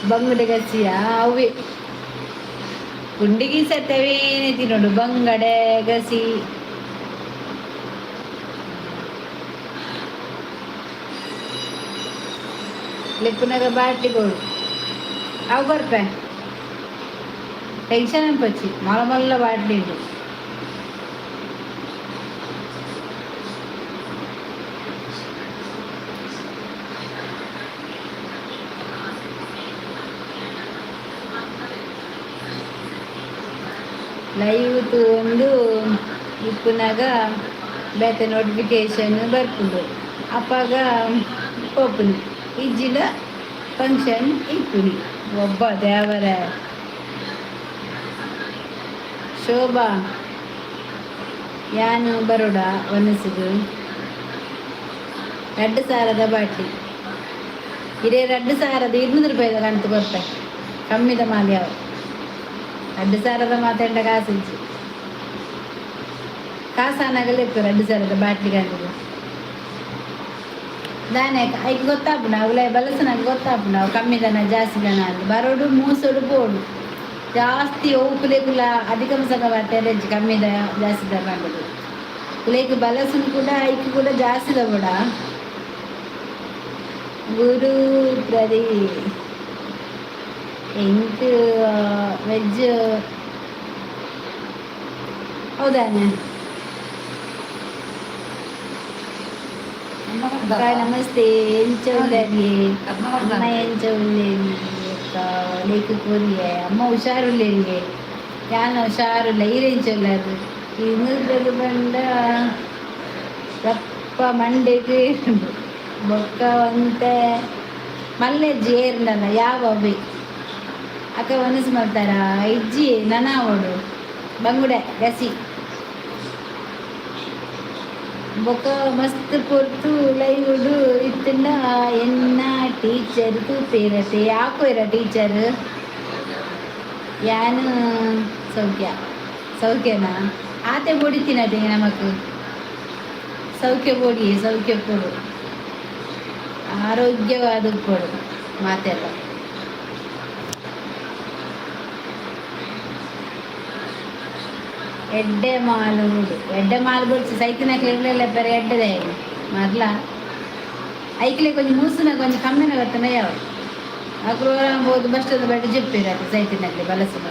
ಬಂಗಡೆ ಗಸಿಯ ಅವೇ. ಪುಂಡಿಗೆ ಸತ್ತವೇನೆ ತಿನ್ನೋಡು ಬಂಗಡೆ ಗಸಿ. ಲೆಪ್ಪುನಗ ಬಾಟ್ಲಿ ಬೋಡು. ಅವು ಬರ್ಪೆ, ಟೆನ್ಷನ್ ಅನ್ಪಚ್ಚಿ. ಮಲ್ಲ ಮಲ್ಲ ಬಾಟ್ಲಿ ಉಂಡು. ಲೈವ್ ತೂವೊಂದು ಇಪ್ಪುನಗ ಬೇತೆ ನೋಟಿಫಿಕೇಶನ್ ಬರ್ಪುಂಡು. ಅಪಗ ಪೋಪುನಿ. ಇಜ್ಜಿಡ ಫಂಕ್ಷನ್ ಇಪ್ಪುನಿ. ಒಬ್ಬ ದೇವರ ಶೋಭಾ, ಯಾನು ಬರೋಡ ಒನಸುಗು? 2000ದ ಬಾಟ್ಲಿ ಇರೇ. 2200 ರೂಪಾಯಿದ ಕಂತು ಕೊರ್ಪೆ. ಕಮ್ಮಿದ ಮಾಲ್ ಯಾವ? 2000ದ ಮಾತೆಂಡ ಕಾಸಿಜ್ಜಿ. ಕಾಸಾನಾಗಲೇ ಇಪ್ಪು 2000ದ ಬಾಟ್ಲಿ ಕಂತುದು. ದಾನೆ ಐಕ್ ಗೊತ್ತಾಪುಂಡು? ಅವುಲ ಬಲಸನಾಗ ಗೊತ್ತಾಪುಂಡು ಅವು ಕಮ್ಮಿದನ ಜಾಸ್ತಿ ಜನ ಅಂತ. ಬರೋಡು, ಮೂಸೋಡು, ಪೋಡು. ಜಾಸ್ತಿ ಅವು ಕುಲೆಕುಲ ಅಧಿಕ ಸಗ ಬರ್ತಾರೆ. ಕಮ್ಮಿದ ಜಾಸ್ತಿ ಪಂಡದು ಕುಲೇಕ್ ಬಲಸುನು ಕೂಡ ಐಕ್ ಕೂಡ ಜಾಸ್ತಿ ಕೂಡ. ಗುರು ಪ್ರದಿ ಎಂಕ್ ವೆಜ್ ಹೌದಾನೆ? ಅಕ್ಕ ನಮಸ್ತೆ, ಎಂಚ ಉಲ್ಲರಿ ಅಮ್ಮ? ಎಂಚ ಉಲ್ಲೇರಿ ಅಕ್ಕ? ಲೇಕ್ ಕೋರಿಯೆ. ಅಮ್ಮ ಹುಷಾರುಲ್ಲೇರಿಗೆ? ಯಾನ ಹುಷಾರುಲ್ಲ. ಈರೆಂಚ ಉಲ್ಲರು? ಈ ನೂರು ಬಂಡ ರಪ್ಪ ಮಂಡೆಗ್ ಏರುಂಡು. ಬೊಕ್ಕ ಒಂತೆ ಮಲ್ಲೆಜ್ಜಿ ಏರ್ಂಡಲ ಯಾವ ಅವೆ. ಅಕ್ಕ ಒನಸ್ ಮಲ್ತಾರ? ಇಜ್ಜಿ, ನನ ಅವಡು ಬಂಗುಡೆ ಗಸಿ. ಬೊಕ ಮಸ್ತ್ ಪೊರ್ತು ಲೈವ್ ಇತ್ತಿಂಡ ಎನ್ನ ಟೀಚರ್ ತೂಪೇರತೆ. ಯಾಕೋರ ಟೀಚರ್? ಯಾನ್ ಸೌಖ್ಯ. ಸೌಖ್ಯನಾ? ಆತೆ ಬೋಡಿತ್ತಿನತೆ ನಮಕ್. ಸೌಖ್ಯ ಬೋಡಿ, ಸೌಖ್ಯ ಕೊಡು, ಆರೋಗ್ಯವಾದ ಕೊಡು ಮಾತೆಲ್ಲ. ಎಡ್ಡೆ ಮಾಲು, ಎಡ್ಡೆ ಮಾಲು ಬೊಡ್ಚಿ. ಸೈತಿನಕ್ಲೆ ಇರ್ಲಿಲ್ಲ ಪೆರೆ ಎಡ್ಡೆದೆ ಮರ್ಲ. ಐಕ್ಲೆ ಕೊಂಚ ಮೂಸುನ ಕೊಂಚ ಕಮ್ಮಿನ ಬರ್ತನ ಯಾವ ಅಕ್ಲು ಬೋದು. ಬಷ್ಟದ ಬಡ್ಡಿ ಜೆಪ್ಪಿರತ್ತೆ ಸೈತಿನಕ್ಲೆ ಬಲಸು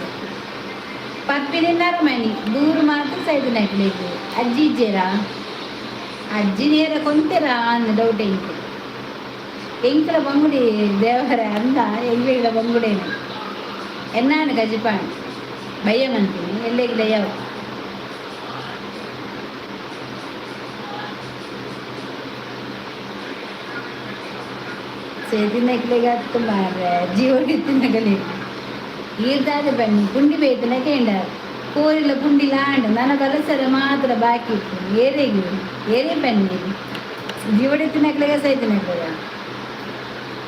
ಪರ್ಪಿನಿನ್ನಾರ ಮನಿ ದೂರು ಮಾತ್ರ ಸೈತಿನಕ್ಲೆಗ್. ಅಜ್ಜಿ ಇಜ್ಜೇರಾ? ಅಜ್ಜಿ ನೇರ ಕೊಂತೆರಾ ಅಂದ್ ಡೌಟ್ ಎಂಕ್. ಎಂಕ್ಲ ಬಂಗುಡಿ ದೇವರ ಅಂದ ಎಂಕ್ಲೆಗ್ಲ ಬಂಗುಡೇನು ಎನ್ನಾನು ಕಜಿಪಾಂಡ್ ಬಯ್ಯ ಮನ್ಪಿನಿ ಎಲ್ಲೆಗ್ಲ ಯಾವ. ಸೇದಿನಕ್ಲೆಗ್ ಅತ್ತು ಮಾರ್ರೆ, ಜೀವಡಿತ್ತಿನಗಲಿ ಈರ್ದಾದ ಬನ್ನಿ. ಪುಂಡಿ ಬೇತನ ಕೇಂಡ ಕೋರಿಲ ಪುಂಡಿಲ ಆಂಡ ನನ ಬಲಸರ ಮಾತ್ರ ಬಾಕಿ ಇತ್ತು. ಏರೆಗ್ ಏರೇ ಬನ್ನಿ, ಜೀವಡಿತ್ತಿನಕ್ಲೆಗ ಸೈತಿನಕ್ಲೆಗ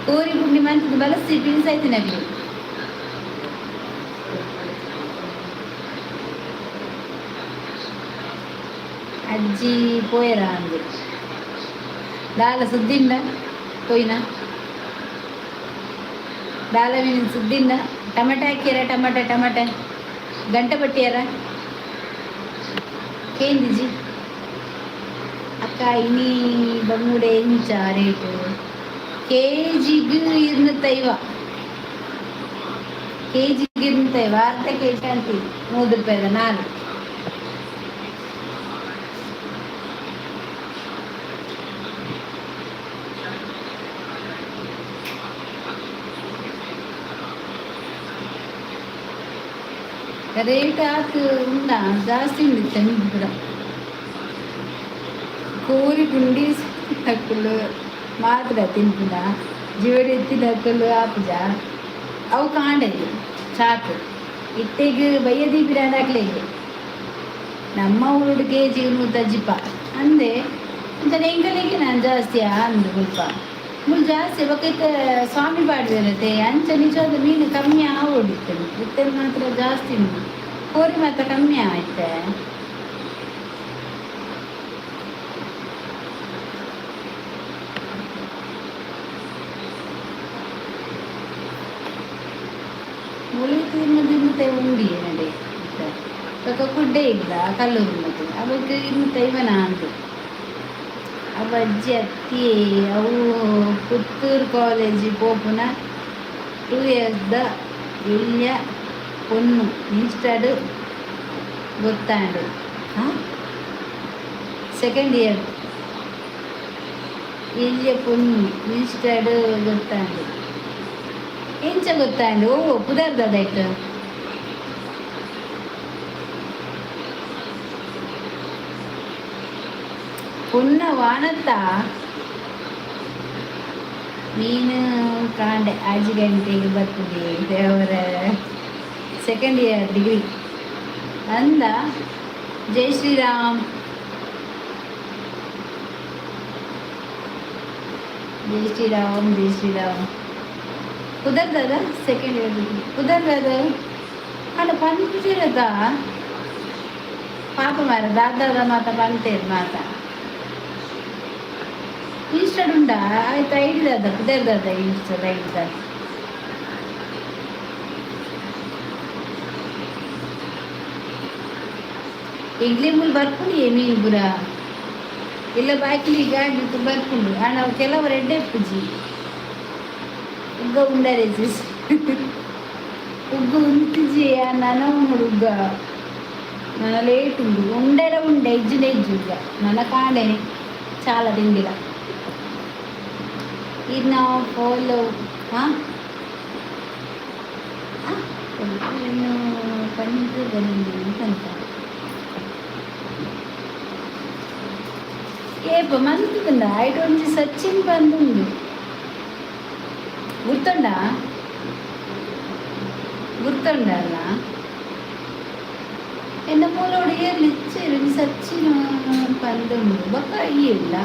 ಕೋರಿ ಪುಂಡಿ ಮಂತದ ಬಲಸಿ ಪಿನ್ ಸೈತಿನಕ್ಲೆ. ಅಜ್ಜಿ ಪೋಯರ ಅಂದು ದಾಲ ಸುದ್ದಿಂಡ ಪೋಯಿನ? ದಾಲ ಮೀನಿನ ಸುದ್ದಿಂಡ? ಟೊಮೆಟೊ ಹಾಕ್ಯಾರ? ಟೊಮೆಟೊ ಟೊಮೆಟೊ ಗಂಟೆ ಪಟ್ಟಿಯಾರ? ಕೇಂದಿಜಿ. ಅಕ್ಕ, ಇನಿ ಬಂಗುಡೆ ಎಂಚ ರೇಟು? ಕೆಜಿಗ್ 250. ಕೆಜಿಗೆ 250. ಅರ್ಧ ಕೆಜಿ ಅಂತೀವಿ, 100 ರೂಪಾಯಿದ ನಾಲ್ಕು. ರೇಟ್ ಆತ್ ಉಂಡ, ಜಾಸ್ತಿ ಉಂಡು ಕೂಡ. ಕೋರಿ ಪುಂಡಿ ಅಕ್ಕುಲು ಮಾತ್ರ ತಿನ್ಪುನ, ಜೀವಡಿ ಎತ್ತಿನಕುಲು ಆಪುಜ. ಅವು ಕಾಂಡೆ ಚಾಕ್ ಇತ್ತೆಗ್ ಬಯ್ಯ ದೀಪಿರ ಹಾಕ್ಲೆಗ್. ನಮ್ಮ ಊರುಡು ಕೆ ಜಿಗೆ 150 ಅಂದೆ. ಅಂಚನೆ ಎಂಕಲೆಗೆ ನಾನು ಜಾಸ್ತಿ ಅಂದು ಮುಲ್ಪ ಮುಲ್ ಜಾಸ್ತಿ. ಬೊಕ ಇತ್ತೆ ಸ್ವಾಮಿ ಪಾಡ್ವೆರತೆ, ಅಂಚ ನಿಜವಾದ ಮೀನು ಕಮ್ಮಿ ಆವೊಡಿತ್ತು. ಇತ್ತೆ ಮಾತ್ರ ಜಾಸ್ತಿ ಉಂಟು, ಕೋರಿ ಮಾತ್ರ ಕಮ್ಮಿ ಆಯ್ತೆ. ಮುಳಿ ತಿನ್ನು ತಿನ್ನುತ್ತೆ ಉಂಡಿ ನಡೆ. ಬೊಕ ಕುಡ್ಡೆ ಇಲ್ಲ ಕಲ್ಲೂರು ಮತ್ತೆ ಅವಾಗ 250 ಅಂದು. ಅವ ಅಜ್ಜಿ ಅತ್ತಿ ಅವು ಪುತ್ತೂರು ಕಾಲೇಜ್ ಪೋಪುನ 2 ಇಯರ್ಸ್ದ ಎಲ್ಯ ಪೊನ್ನು ಇನ್ಸ್ಟಾಡ್ ಗೊತ್ತಾಂಡು. ಹಾಂ, ಸೆಕೆಂಡ್ ಇಯರ್ ಎಲ್ಯ ಪೊನ್ನು ಇನ್ಸ್ಟಾಡ್ ಗೊತ್ತಾಂಡು. ಎಂಚ ಗೊತ್ತಾಂಡು? ಓ, ಪುದರ್ದದಾಯ್ತು. ಪೊನ್ನ ವಾನತ್ತ ಮೀನು ಕಾಂಡೆ 5 ಗಂಟೆಗೆ ಬರ್ತದೆ ದೇವರ. ಸೆಕೆಂಡ್ ಇಯರ್ ಡಿಗ್ರಿ ಅಂದ. ಜೈ ಶ್ರೀರಾಮ್, ಜೈ ಶ್ರೀರಾಮ್, ಜೈ ಶ್ರೀರಾಮ್. ಪುದರ್ದಾದ ಸೆಕೆಂಡ್ ಇಯರ್ ಡಿಗ್ರಿ ಪುದರ್ದಾದ ಅಲ್ಲ ಪನ್ಪುಜಿರದ ಪಾಪ ಮಾರ ದಾದಾದ ಮಾತ ಪಂತೇರು ಮಾತ. ಇನ್ಸ್ಟಾಡ್ ಉಂಡಾ? ಆಯ್ತು, ಐಡಿ ದಾದ, ಪುದರ್ದಾದ ಇನ್ಸ್ಟಾದ ಐಡಿ ದಾದ? ಎಂಕ್ಲೆ ಮೂಲು ಬರ್ಪುಂಡು ಮೀನು ಪೂರ ಇಲ್ಲ ಬಾಕಿಲಿ ಗಾಡಿ ಬರ್ಪುಂಡು. ಆಂಡ ಅವು ಕೆಲವರು ಎಡ್ಡೆ ಇಪ್ಪುಜಿ. ಉಗ್ಗ ಉಂಡರೆ ಉಗ್ಗು ಉಂತುಜಿ ನನ ಉಂಡು. ಉಗ್ಗ ನನ ಲೇಟ್ ಉಂಡು. ಉಂಡೆರ ಉಂಡೆ ಇಜ್ಜಿಂಡ ಇಜ್ಜಿ. ಉಗ್ಗ ನನ ಕಾಂಡೆನೆ ಚಾಲ ತಿಂಡಿಲ. ಇದು ನಾವು ಫಾಲೋ. ಹಾಂ, ಇನ್ನು ಪಂದು ಬಂದು ಅಂತ ಏಪ ಮಂತುಂಡ. ಐಟ್ ಒಂಜಿ ಸಚಿನ್ ಬಂದುಂಡು, ಗುರ್ತುಂಡ? ಗುರ್ತುಂಡಲ್ಲ? ಎನ್ನ ಮೂಲೋಡು ಏರ್ಲು ಇಚ್ಚೇರು ಒಂಜಿ ಸಚಿನ್. ಪಂದುಂಡು ಬೊಕ್ಕ ಇಲ್ಲ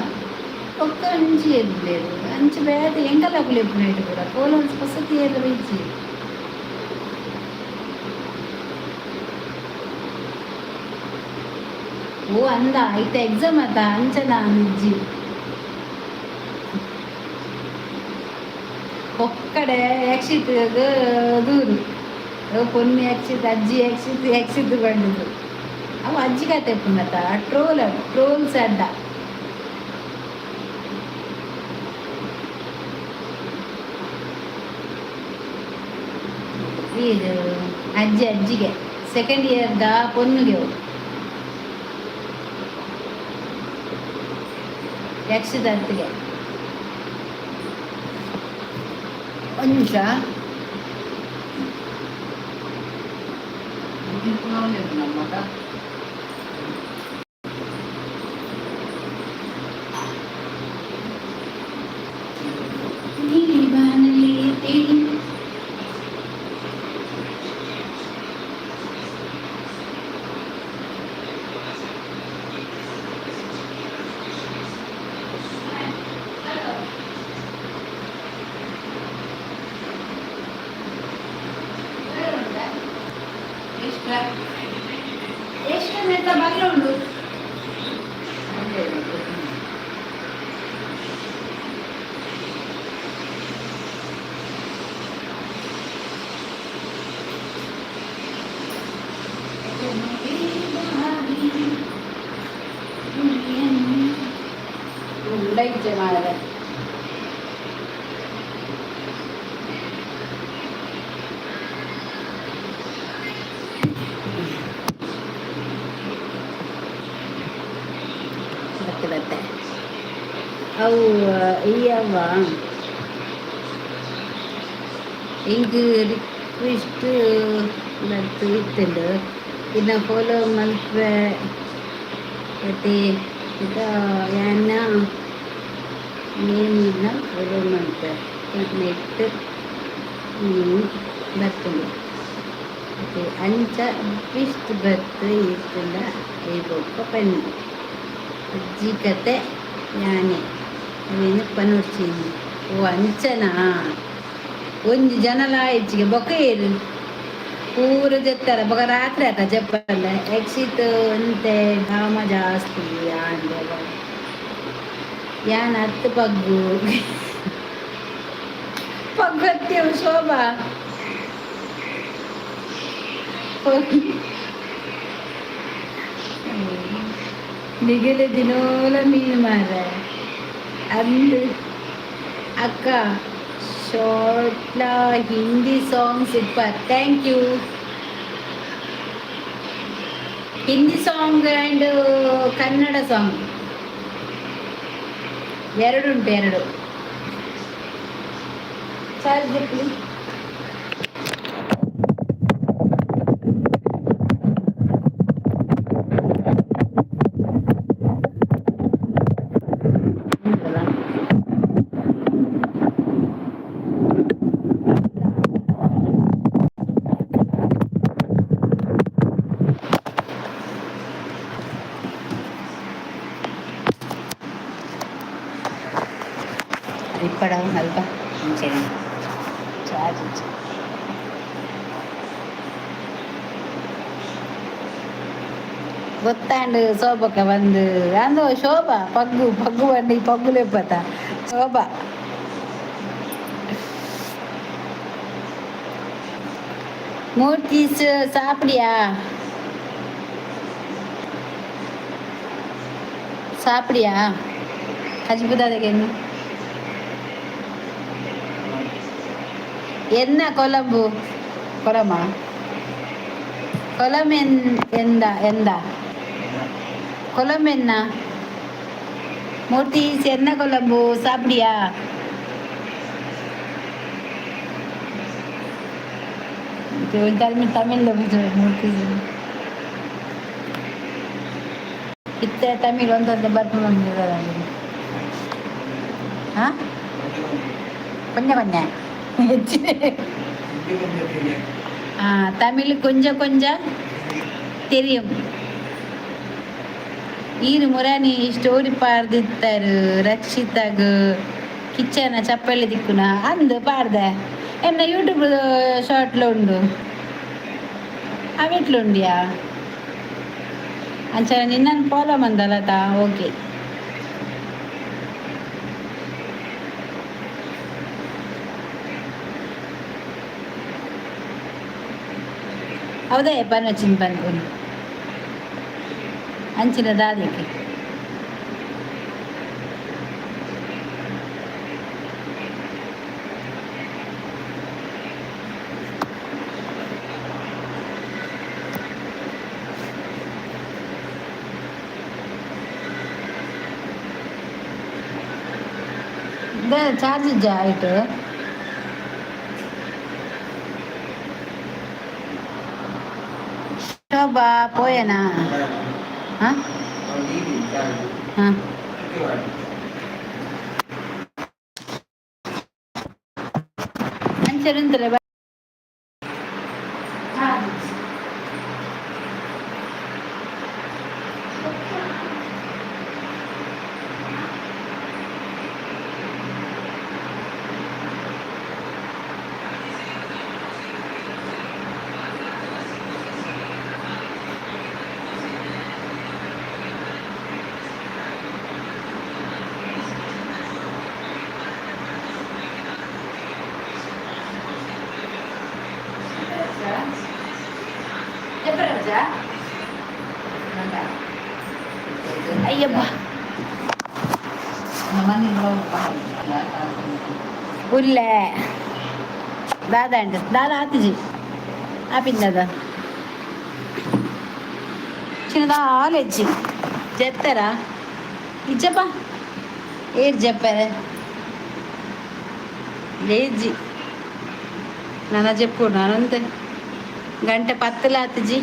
ಬೊಕ್ಕ ಅಂಚಿ ಎರ್ಲೇರು ಅಂಚ ಬೇತೆ ಎಂಕಲ ಎಪ್ಪುನೈಟ್ ಪೂರ ಕೋಲ ಹೊಸತಿ ಏರ್ಲ ಬೈಜಿ. ಓ ಅಂದ ಐತೆ ಎಕ್ಸಾಮ್ ಆತ ಅಂಚನ ಅಂಜಿ ಒಕ್ಕಡೆ ಯಕ್ಷಿತ್ ದೂರು ಪೊನ್ನು ಯಕ್ಷಿತ್ ಅಜ್ಜಿ ಯಕ್ಷಿತ್ ಯಕ್ಷಿತ್ ಬಂಡಿದ್ದು. ಅವು ಅಜ್ಜಿ ಕತೆ ಪುನತ ಟ್ರೋಲ್ ಟ್ರೋಲ್ಸ್ ಅಡ್ಡ. ಇದು ಅಜ್ಜಿ ಅಜ್ಜಿಗೆ ಸೆಕೆಂಡ್ ಇಯರ್ದ ಪೊನ್ನುಗೆ ಅವು ಯಕ್ಷದತ್ತಿಗೆ ಒಂದು ನಿಮಿಷ. ನಮ್ಮಟ. ನೀಲಿ ಬಾನಲಿ ತಿಳಿ. ಎಷ್ಟು ಬಾಗಿಲು ಉಂಟು. ಉಂಡೈಚೆ ಮಾಡಿದೆ. ಬತ್ತೆ ಬತ್ತೆ ಅವು ಈ ಅವ ಇಂಕ್ ರಿಕ್ವೆಸ್ಟ್ ಬತ್ತು ಇತ್ತುಂಡು ಇನ್ನ ಫಾಲೋ ಮಲ್ಪೆ ಬತ್ತೆ ಇದ ಯಾನ ನೇಮ್ ಇನ್ನ ಫಾಲೋ ಮಲ್ಪೆ ನೆಟ್ ಬರ್ತುಂಡು. ಮತ್ತೆ ಅಂಚ ರಿಕ್ವೆಸ್ಟ್ ಬತ್ತು ಇತ್ತುಂಡ ಈ ಬೊಕ್ಕ ಪನ್ನಿ ಅಜ್ಜಿ ಕತೆ ಯಾನೆ ಅವೇನು ಪನೊಡ್ಚೀನಿ. ಓ ಅಂಚನಾ? ಒಂಜಿ ಜನಲ ಹೆಚ್ಚಿಗೆ ಬೊಕ್ಕ ಏರು ಪೂರ ಜೆತ್ತರ ಬೊಕ ರಾತ್ರಿ ಆತ ಜಪ್ಪಲ್ಲ. ಯಕ್ಷಿತ್ ಒಂತೆ ಧಾಮ ಜಾಸ್ತಿ ಆಂಡ ಯಾನ್ ಹತ್ತು ಪಗ್ಗು ಪಗ್ಗು ಹತ್ತೇವು ಶೋಭಾ. ನಿಗಲೆ ದಿನೋಲ ಮೀನು ಮಾರ ಅಂದು. ಅಕ್ಕ, ಶೋಟ್ಲ Hindi song super. Thank you. Hindi song and Kannada song ಎರಡು ಉಂಟು, ಎರಡು. Charge please. ಇಪ್ಪಡ ಅಲ್ಪ ಮುಂಚೆನೆ ಚಾರ್ಜ್. ಗೊತ್ತಾಂಡು ಶೋಭಕ್ಕ ಬಂದು ಅಂದು. ಶೋಭಾ ಪಗ್ಗು ಪಗ್ಗು ಬಂದು ಪಗ್ಗು ಲೆಪ್ಪತ್ತ ಶೋಭಾ. ಮೂರ್ತಿ ಸಾಪಿಡಿಯಾ? ಸಾಪಿಡಿಯಾ? ಕಜಿಬುದಾದಗೆ என்ன கொழம்பு? கொலமா? கொலம் எந்த எந்த கொலம் என்ன? மூர்த்தி, என்ன கொழம்பு? சாப்பிடியா? தமிழ் தமிழ்ல ಮೂರ್ತಿ ಇತ್ತೆ ತಮಿಳ್ ಒಂದೊಂದು ಬರ್ಪುಂಡು. ಹಾ, ಕೊಂಚ ಕೊಂಚ. தமிழ் கொஞ்சம் கொஞ்சம் தெரியும். ಈರು ಮುರಾನಿ ಸ್ಟೋರಿ ಪಾಡ್ದಿತ್ತಾರೆ ರಕ್ಷಿತಾಗ್ ಕಿಚ್ಚನ ಚಪ್ಪಲಿ ದಿಕ್ಕುನ ಅಂದು ಪಾಡ್ದೆ. ಎನ್ನ ಯೂಟ್ಯೂಬ್ ಶಾರ್ಟ್ಲ ಉಂಡು, ಅವೆಟ್ಲ ಉಂಡಿಯಾ? ಅಂಚ ನಿನ್ನನ್ನು ಫಾಲೋ ಮಂದಲತಾ? ಓಕೆ. ಹೌದಾ? ಪನ್ వచ్చింది పనుకొని ಅಂಚಿನ ದಾದಿಗೆ. ಚಾರ್ಜ್ ಆಯ್ತು. ಶೋಭಾ ಪೋಯನಾ? ಹಾಂ ಹಾಂ, ಅಂಚೆ. ಅಯ್ಯಬ್ಬ. ಉಲ್ಲೆ ದಾದಾ ಅಂಡ ದಾದಾ ಆತಿಜಿ ಆಪಿಂದ ದಾದಾ ಚಿನ್ನದ ಆಲೆಜ್ಜಿ ಜೆತ್ತರಾ ಇಜ್ಜಪ್ಪ ಏರ್ ಜೆಪ್ಪರೆ ಲೇಜಿ ನನ್ನ చెప్పు ನಾನಂತೆ. ಗಂಟೆ ಪತ್ತಲಾತಿಜಿ,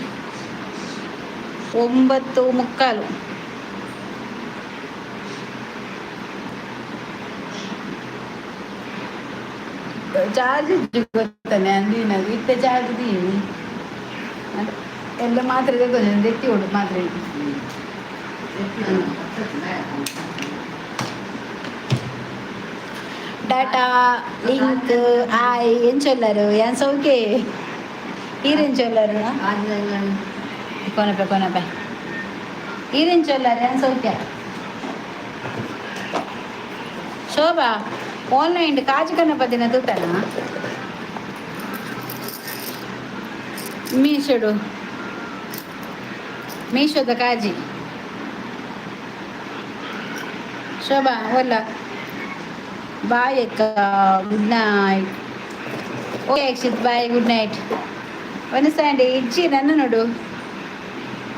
9:45. ಚಾರ್ಜ್ ಗೊತ್ತಾನೆ ಅಂದಿನ ಇತ್ತೆ ಚಾರ್ಜ್ ದೀನಿ ಎಲ್ಲ ಮಾತ್ರೆ ತಗೊಂಡು ದೆತ್ತಿ ಉಂಟು ಮಾತ್ರೆ. ಡಾಟಾ ಲಿಂಕ್ ಆಯ್ ಎಂಚೊಲ್ಲರು ಏನ್ ಸೌಕೆ ಈರೆಂಚೊಲ್ಲರು? ಕೊನಪೆ ಕೊನಪೆ. ಈರೆಂಚೊಲ್ಲರು ಏನ್ ಸೌಖ್ಯ? ಶೋಭಾ ಆನ್ಲೈನ್ ಕಾಜು ಕನ್ನಪದಿನ ತೂತನ ಮೀಶೋಡು, ಮೀಶೋದ ಕಾಜಿ. ಶೋಭಾ ಒಲ್ಲ. ಬಾಯ್ ಅಕ್ಕ, good night. Okay Akshith, bye, good night. ಒಂದು ಇಜ್ಜಿ ನನ್ನ ನೋಡು.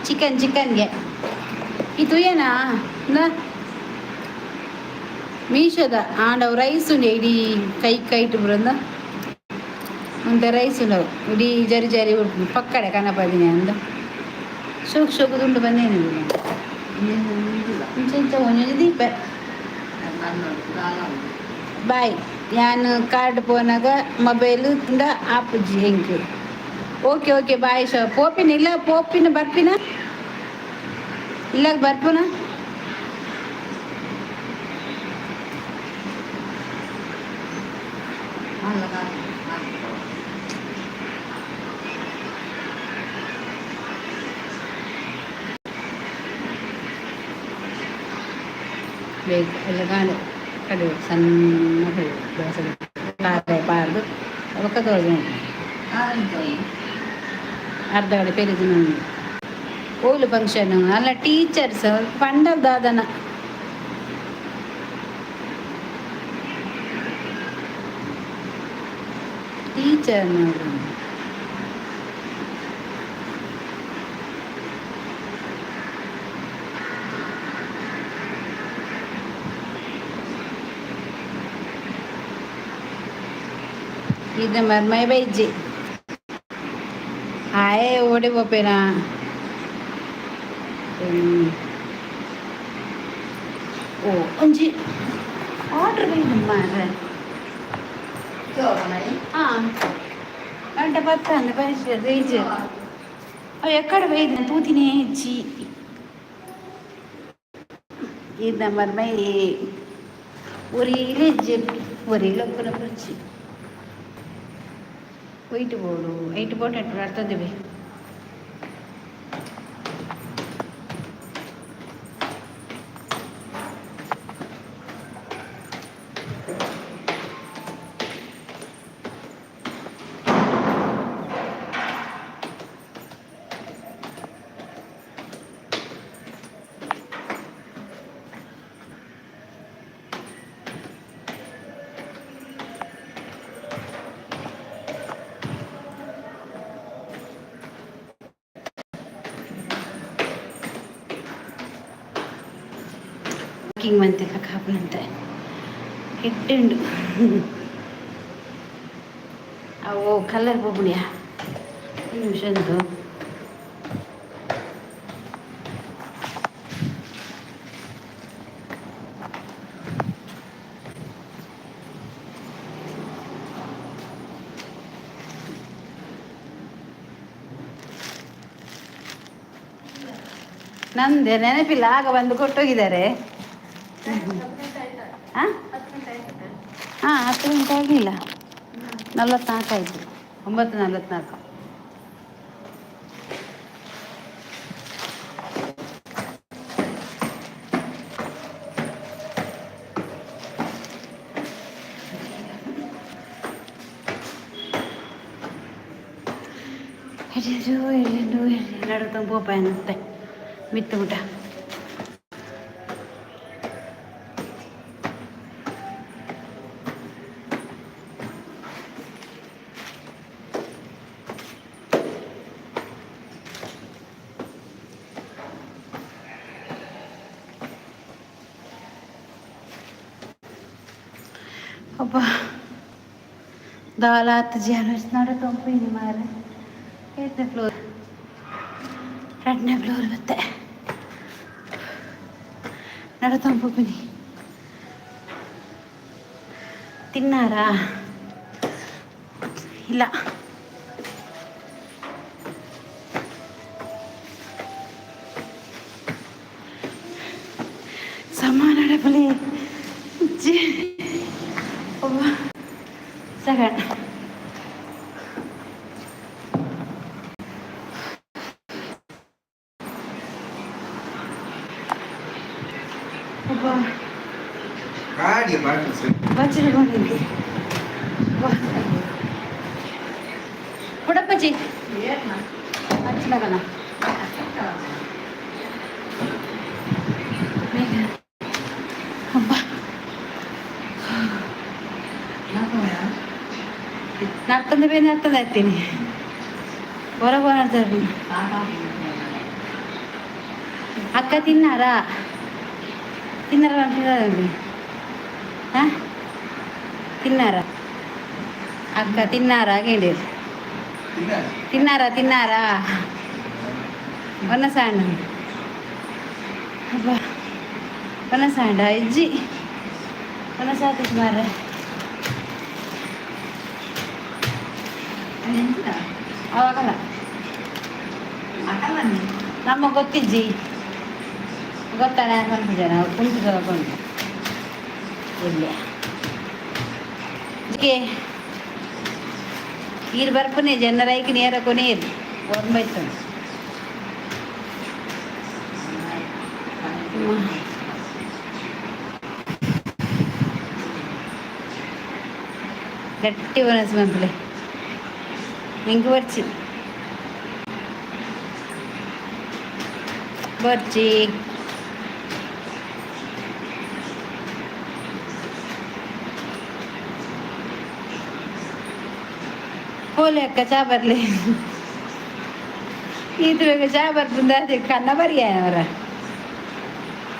ಚಿಕನ್ ಚಿಕನ್ಗೆ ಇದು ಏನಾ ಮೀಶೋದ ಆಂಡ ರೈಸ್ ಉಂಡು ಇಡೀ ಕೈ ಕೈಟ್ ಬರಂದ ಒಂತೆ ರೈಸ್ ಉಂಡು ಇಡೀ ಜರಿ ಜರಿ ಉಂಟು ಪಕ್ಕಡೆ ಕನಪದಿನಿ ಅಂದ ಶೋಕ್ ಶೋಕ್ ದುಂಡು ಬಂದೇನು ಇಂಚ ಇಂಚ ಒಂಜೊಂಜಿ ದೀಪ. ಬಾಯ್. ಯಾನ್ ಕಾರ್ಡ್ ಪೋನಾಗ ಮೊಬೈಲ್ ಇಂದ ಆಪುಜಿ ಎಂಕ್. ಓಕೆ ಓಕೆ, ಬಾಯ್ ಶೋ. ಪೋಪಿನ ಇಲ್ಲ, ಪೋಪಿನ ಬರ್ಪಿನ ಇಲ್ಲ, ಬರ್ಪುನ. ಬೇಕು ಎಲ್ಲ ಗಾಂಡು ಕಡಿಮೆ ಸಣ್ಣ ಕಡಿಮೆ ದೋಸೆ ತಾರೆ ಪಾರ್ದು ಬೊಕ್ಕ ತೊಳೆದು ಅರ್ಧ ಗಡೆ ಪೆರಿದಿನ ಓಲು ಫಂಕ್ಷನ್ ಅಲ್ಲ ಟೀಚರ್ಸ್ ಪಂಡಲ್ ದಾದನ. ಟೀಚರ್ ನೋಡು. ಇದು ಮರ್ಮೈ ಬೈಜಿ ಆಯೇ ಓಡಿ ಪೋಪೇನಾ? ಓ ಒಂಜಿ ಆರ್ಡರ್ ಬೈದು ಮಾರ್ರೆ. ಹಾಂ, ಗಂಟೆ ಪತ್ತ ಅಂದ ಪರಿಚಯ ರೇಜ್ ಅವು ಎಕ್ಕಡೆ ಬೈದು ತೂತಿನೇ ಇಜ್ಜಿ. ಈ ನಂಬರ್ ಮೈ ಒರಿಲೆ ಒರಿಲೆ ಒಪ್ಪುನ ಕುರ್ಚಿ ವೈಟ್ ಬೋರ್ಡು ಐಟ್ ಬೋರ್ಡ್ ಅಟ್ಟು ಅರ್ಥದಿವೆ. ವಾಕಿಂಗ್ ಮಂತೆಲ್ಲ ಕಾಪುನಂತೆ ಕೆಟ್ಟುಂಡು. ಅವು ಕಲರ್ ಪೋಪುಣಿಯ ನಿಮಿಷ ಉಂಟು. ನಂದೆ ನೆನಪಿಲ್ಲ, ಆಗ ಬಂದು ಕೊಟ್ಟೋಗಿದ್ದಾರೆ. ಹಾಂ ಹಾಂ, 10 ಗಂಟೆ ಆಗಲಿಲ್ಲ, 44 ಆಯಿತು, 9:44. ಎಡು ಎಡು ನಡುತ್ತ ಪೋಪಾಯನತ್ತೆ ಮಿತ್ತು ಊಟ. ಅಬ್ಬಾ, ದಾಲಾತ್ ಜಿಯಾನ ನಡ ತೊಂಪಿನಿ ಮಾರೆ. ಏತ್ನೇ ಫ್ಲೋರ್? 2ನೇ ಫ್ಲೋರ್. ಮತ್ತೆ ನಡ ತಂಪುಪಿನಿ. ತಿನ್ನಾರಾ? ಇಲ್ಲ. ಸಮಾನ ನಡಪಲಿ. ಒಬ್ಬ ಸೆಕೆಂಡ್. ಒಬ್ಬ ಗಾಡಿ ಬಾಟ್ಲು ಸರ್. ಬಚ್ಚಿಟ್ಕೊಂಡಿದ್ದೆ ಪುಡಪ್ಪಜ್ಜಿ ಹಚ್ಚಿನಾಗಣ. ಅಬ್ಬಾ, ನರ್ತಂದ ಬೇರೆ ನರ್ತಂದ ಇರ್ತೀನಿ ಹೊರಗೆ ನಡ್ತಾರೆ. ಅಕ್ಕ, ತಿನ್ನಾರಾ? ತಿನ್ನಾರ ಅಂತಿದ್ದಾರೆ. ಹಾಂ, ತಿನ್ನಾರಾ ಅಕ್ಕ? ತಿನ್ನಾರಾ ಕೇಳಿ. ತಿನ್ನಾರಾ? ತಿನ್ನಾರಾ? ಒನ್ನ ಸಾಂಡ. ಅಬ್ಬಾ, ಒನ್ನ ಸಾಂಡ ಇಜ್ಜಿ ಒನ್ನ ಸಾತಿ ಮಾರ್ರೆ. ಅವಾಗಲ್ಲ ನಮ್ಮ ಗೊತ್ತಿಜ್ಜಿ ಗೊತ್ತಾನೆ ಅನ್ಕೊಂತಿದ್ದೆ. ನಾವು ಕುಂತು ತಗೊಂಡು ಇಲ್ಲಿ ಈರು ಬರ್ಪುನೆ ಜನರೈಕ್ ನೇರ ಕೊನೇರು ಒಂಬೈತು. ಗಟ್ಟಿ ಒನಸ್ ಬಂತಲೆ ಎಂಕ್ ಬರ್ಚಿ ಬರ್ಚಿ. ಪೋಲೆ ಅಕ್ಕ, ಚಾ ಬರಲಿ. ಈತ ಬೇಗ ಚಾ ಬರ್ಪುಂದ. ಅದೇ ಕನ್ನ ಬರಿಯ ಅವರ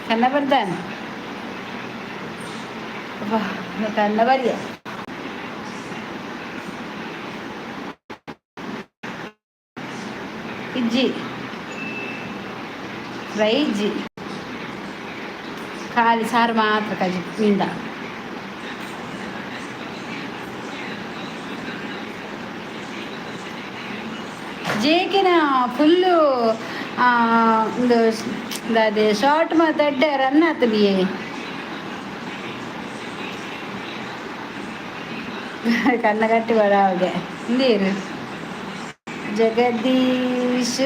ಕನ್ನ ಬರ್ತಾನೆ. ಅಬ್ಬಾ, ಕನ್ನ ಬರಿಯ. ಇಜ್ಜಿ, ಫ್ರೈ ಇಜ್ಜಿ, ಖಾಲಿ ಸಾರು ಮಾತ್ರ ಕಜಿ ಮೀಂದ. ಜೇಕಿನ ಫುಲ್ಲು ಒಂದು. ದಾದೆ ಶಾರ್ಟ್ ಮಾತಾಡ್ಡೆ ರನ್ ಆತನಿಯೇ. ಕಣ್ಣ ಕಟ್ಟಿ ಬರ ಅವಾಗೆ ನೀರು. ಜಗದೀಶ್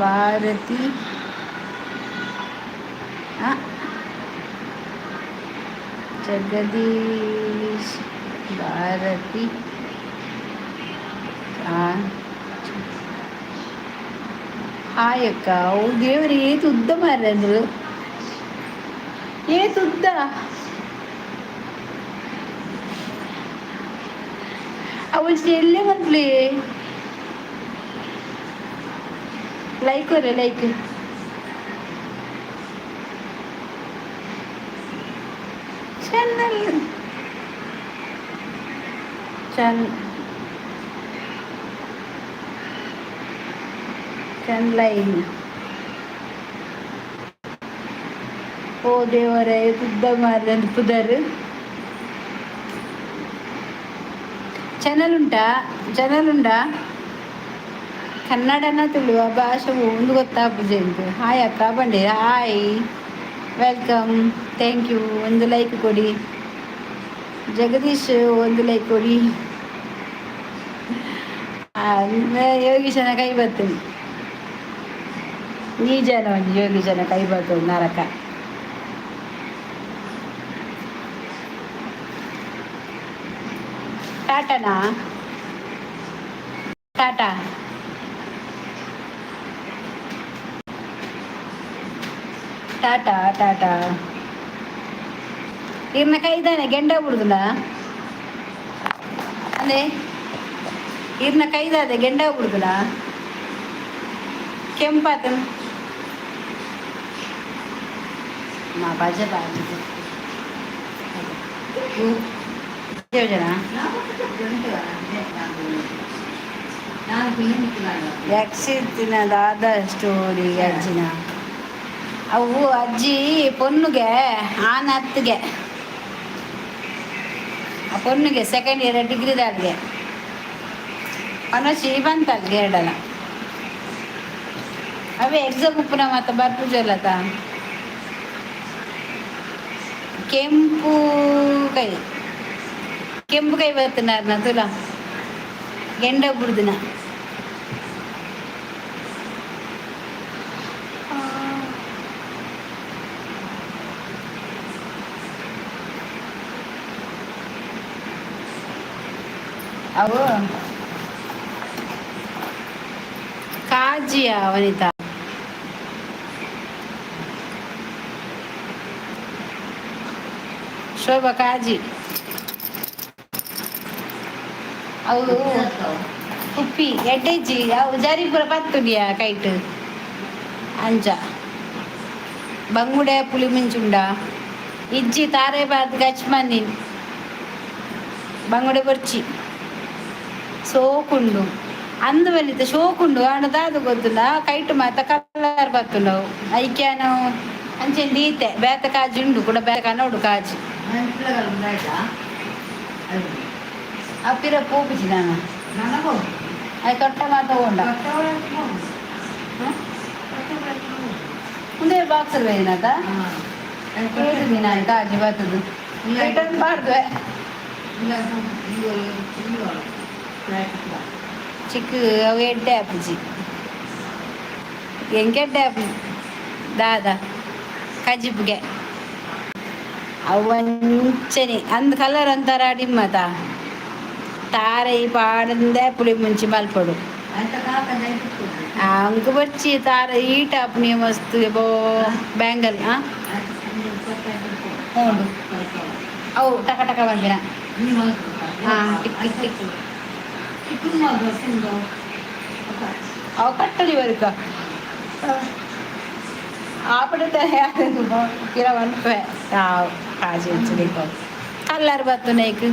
ಭಾರತಿ, ಜಗದೀಶ್ ಭಾರತಿ. ಹಾಯ್ ಅಕ್ಕ. ಓ ದೇವ್ರಿ, ಏತ್ ಉದ್ದ ಮಾರ್ರೆ ಅಂದ್ರು, ಏತ್ ಉದ್ದ. ಅವು ಎಲ್ಲೇ ಮನ್ಪ್ಲಿ. ಲೈಕ್ ಒರೆ ಲೈಕ್. ಚಾನಲ್ ಚನ್ ಚನ್ಲೈನ್. ಓ ದೇವರೇ, ಉದ್ದ ಮಾರ್ರೆ ಅಂದ್ ಪುದರ್. ಚಾನಲ್ ಉಂಟಾ? ಚಾನಲ್ ಉಂಟಾ? ಕನ್ನಡನ ತುಳುವ ಭಾಷೆ ಒಂದು ಗೊತ್ತಾಪುಜಿ ಎಂಕ್. ಹಾಯ್ ಅಕ್ಕ ಬಂಡಿ, ಹಾಯ್, welcome, thank you. ಒಂದು ಲೈಕ್ ಕೊಡಿ ಜಗದೀಶ್, ಒಂದು ಲೈಕ್ ಕೊಡಿ. ಯೋಗೀಶನ ಕೈ ಬರ್ತೇನೆ ನೀಜನ ಒಂದು ಯೋಗೀಶನ ಕೈ ಬರ್ತದೆ ನರಕ. ಟಾಟಾನಾ? ಟಾಟಾ ಟಾಟಾ ಟಾಟಾ. ಇರ್ನ ಕೈದಾನೆ ಗೆಂಡ ಬಿಡುದಿಲ್ಲ ಅದೇ. ಇರ್ನ ಕೈದಾದೆ ಗೆಂಡ ಬಿಡುದಿಲ್ಲ ಕೆಂಪಾತ ಮಾ ಬಾಜೆ ಬಾಜೆ ಜನ. ಯಕ್ಷಿತ್ತಿನ ದಾದ ಸ್ಟೋರಿ ಅಜ್ಜಿನ. ಅವು ಅಜ್ಜಿ ಪೊನ್ನುಗೆ ಆನ ಹತ್ತಿಗೆ, ಆ ಪೊನ್ನುಗೆ ಸೆಕೆಂಡ್ ಇಯರ್ ಡಿಗ್ರಿದಾಲ್ಗೆ ಮನಸ್ಸಿ ಬಂತಲ್ಗೆ ಎರಡಲ್ಲ. ಅವೇ ಎಕ್ಸಾಮ್ ಉಪ್ಪುನ ಮಾತ ಬರ್ಪುಜಲ್ಲತ. ಕೆಂಪು ಕೈ, ಕೆಂಪು ಕೈ ಬರ್ತನಾರ್ನ ತುಲ ಗೆಂಡ ಬುಡ್ದಿನ. ಅವು ಕಾಜಿಯ ವನಿತಾ. ಶೋಭಾ ಕಾಜಿ. ಅವು ಉಪ್ಪಿ ಎಡ್ಡೆಜ್ಜಿ. ಅವು ಜರಿಪುರ ಪತ್ತುಡಿಯ ಕೈಟ್ ಅಂಚ. ಬಂಗುಡೆ ಪುಳಿ ಮುಂಚುಂಡ ಇಜ್ಜಿ ತಾರೆ ಬಾದ್ ಗಚ್ ಮಂದಿನ್ ಬಂಗುಡೆ ಬೊರ್ಚಿ ಸೋಕುಂಡು ಅಂದು ಬಲಿತ ಶೋಕುಂಡು. ಆಂಡ ದಾದ ಗೊತ್ತುಂಡ, ಕೈಟ್ ಮಾತ ಕಲರ್ ಬತ್ತುಂಡವು. ಐಕ್ಯಾನ ಅಂಚೆನ್ ದೀತೆ ಬೇತ ಕಾಜಿ ಉಂಡು ಕೂಡ ಬೇತ ಕನೋಡು ಕಾಜಿ. ಅಪ್ಪಿರ ಪೋಪುಜಿ ನಾನು ಅದು ತೊಟ್ಟ ಮಾತ ತಗೊಂಡ. ಮುಂದೆ ಬಾಕ್ಸ್ ಬೇಯಿನದ ಹೇಳಿದ್ನಿ ನಾನು ಕಾಜಿ ಬರ್ತದ್ದು ರಿಟರ್ನ್ ಬಾರ್ದುವೆ. ಚಿಕ್ಕ ಅವು ಎಡ್ಡೆ ಆಪುಜಿ, ಎಂಕೆಡ್ಡೆ ಆಪುಜಿ ದಾದ ಕಜಿಪ್ಗೆ. ಅವು ಅಂಚನೆ ಅಂದ್ ಕಲರ್ ಅಂತಾರ ಡಿಮ್ಮತ ತಾರೆ ಈ ಪಾಡಂದೆ ಪುಳಿ ಮುಂಚಿ ಮಲ್ಪಡು. ಅಂಕು ಬಚ್ಚಿ ತಾರ ಈಟ ಆಪುನಿ ಮಸ್ತ್ ಬೋ ಬ್ಯಾಂಗಲ್. ಆ ಹೌದು, ಅವು ಟಕ ಟಕ ಬಂದಿನ. ಹಾ, ಟಿಕ್ ಟಿಕ್ ಟಿಕ್. ಅವು ಕಟ್ಟಲಿ ಬರುಕ ಆಪಡುತ್ತೆ ಕಿರ ಮನ್ಪೆ ಕಾಜಿ ಹಚ್ಚಲಿಕ್ಕೆ ಕಲ್ಲರ್ ಬತ್ತು ನೈಕ್.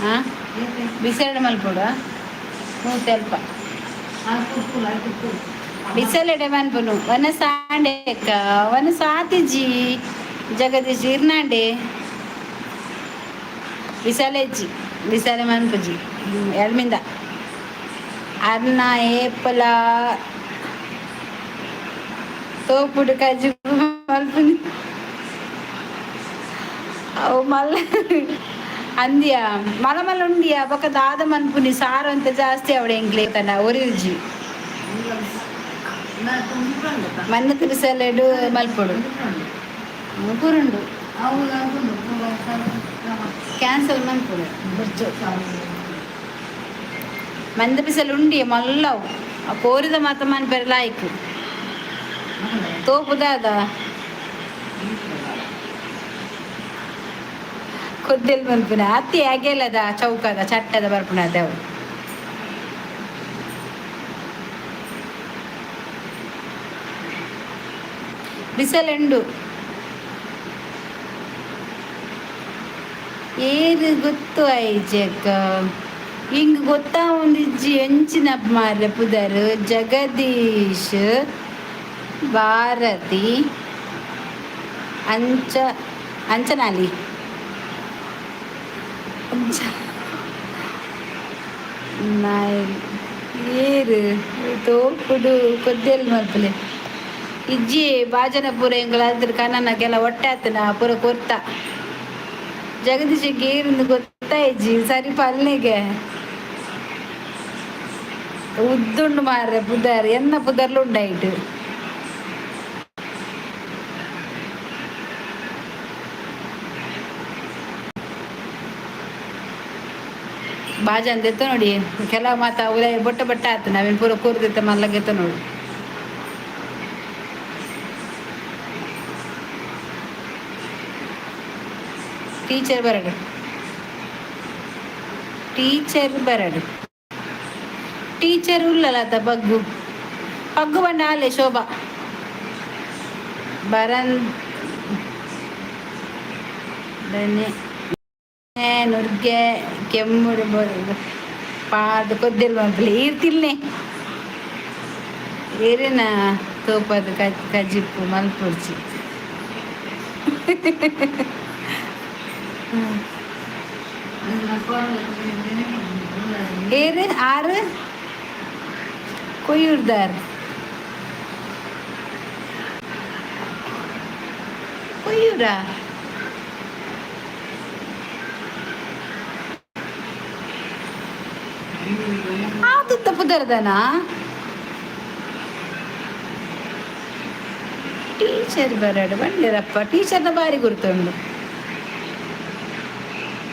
ಹಾಂ, ಬಿಸಿಲೆಡೆ ಮಲ್ಪೊಡು ನೂತೆಲ್ಪ ಬಿಸಲೆಡೆ ಮನ್ಪುನು. ವನ ಸಾಂಡೆ ಅಕ್ಕ, ವನ ಸಾತಿಜಿ ಜಗದೀಶ್ ಇರ್ನಾಂಡೆ ಬಿಸಲೆಜ್ಜಿ ಬಿಸಲೆ ಮನ್ಪುಜಿ ಎಳ್ಮಿಂದ. ಅರ್ನ ಏಪಲ ತೋಪುಡು ಕಜಿಪು ಮಲ್ಪುನಿ. ಅವು ಮಲ್ಲ ಅಂದ್ಯ ಮಲ ಮಲ್ಲ ಉಂಡಿಯ ಬೊಕ ದಾದ ಮನ್ಪುನಿ ಸಾರು ಅಂತ ಜಾಸ್ತಿ ಅವಡೆ ಎಂಕ್ಲೆ ತನ್ನ ಒರಿಜಿ. ಮನ್ನ ತಿರುಸಲೆಡು ಮಲ್ಪೊಡು ಕುರುಂಡು ಕ್ಯಾನ್ಸಲ್ ಮನ್ಪುಡು. ಮಂದ ಬಿಸಲು ಉಂಡಿಯ ಮಲ್ಲವು ಆ ಕೋರಿದ ಮಾತ ಮನ್ಪೆರೆ ಲಾಯ್ಕ್ ತೋಪುದಾದ ಕೊದ್ದೆಲ್ ಮನ್ಪುನ ಅತ್ತಿ ಅಗೆಲದ ಚೌಕದ ಚಟ್ಟದ ಬರ್ಪುನ ಅದೇವು. ಬಿಸಲೆಂಡು ಏರು ಗೊತ್ತು ಆಯ್ಜಕ್ಕ ಹಿಂಗ್ ಗೊತ್ತಾ ಒಂದಿಜ್ಜಿ ಎಂಚಿನ ಮಾರ್ರೆ ಪುದರ್. ಜಗದೀಶ್ ಭಾರತಿ ಅಂಚ ಅಂಚನಾಲಿ ಅಂಚ ನಾಯಿ ಏರು ತೋಪುಡು ಕೊದ್ದೆಲ್ ಮಲ್ಪಲೆ ಇಜ್ಜಿ ಬಾಜನ ಪೂರ ಎಂಗುಲಾದ್ರ ಕನ್ನನ ಕೆಲ ಹೊಟ್ಟೆ ಆತನ ಪೂರ ಕೊರ್ತ. ಜಗದೀಶಕ್ಕೆ ಏರಿಂದು ಗೊತ್ತಾಯ್ಜಿ ಸರಿ ಪಲ್ನೆಗೆ ಉದ್ದುಂಡು ಮಾರ್ರೆ ಪುದರ್ ಎನ್ನ ಪುದರ್ಲು ಉಂಡಾಯ್ತು. ಬಾಜನ್ ದೆತ್ತ ನೋಡಿ ಕೆಲವು ಮಾತ ಉದಯ ಬೊಟ್ಟ ಬೊಟ್ಟ ಆತು ನಾವೇನು ಪೂರ ಕೂರ್ದಿತ್ತ ಮಲ್ಲಗೆತ್ತ ನೋಡಿ. ಟೀಚರ್ ಬರಡು, ಟೀಚರ್ ಬರಡು, ಟೀಚರ್ ಉಲ್ಲಲತ ಪಗ್ಗು ಪಗ್ಗು ಬಂಡ ಆಲೆ ಶೋಭಾ ಬರನ್ ನುರ್ಗೆ ಕೆಮ್ಮುಡು ಪಾದ ಕೊದ್ದಿಲ್ ಮನ್ಪುಲೆ ಈರ್ ತಿಲ್ನೆ ಏರಿನ ತೋಪದ ಕಜಿಪ್ಪು ಮಲ್ಪೊಡ್ಚಿ. ಏರು ಆರು ಕೊಯ್ಯೂರ್ದಾರ್ ಕೊಯ್ಯೂರ ಆತುತ್ತ ಪುದರ್ದನ ಟೀಚರ್ ಬರಡು ಬಂಡಿರಪ್ಪ ಟೀಚರ್ನ ಬಾರಿ ಗುರ್ತುಂಡು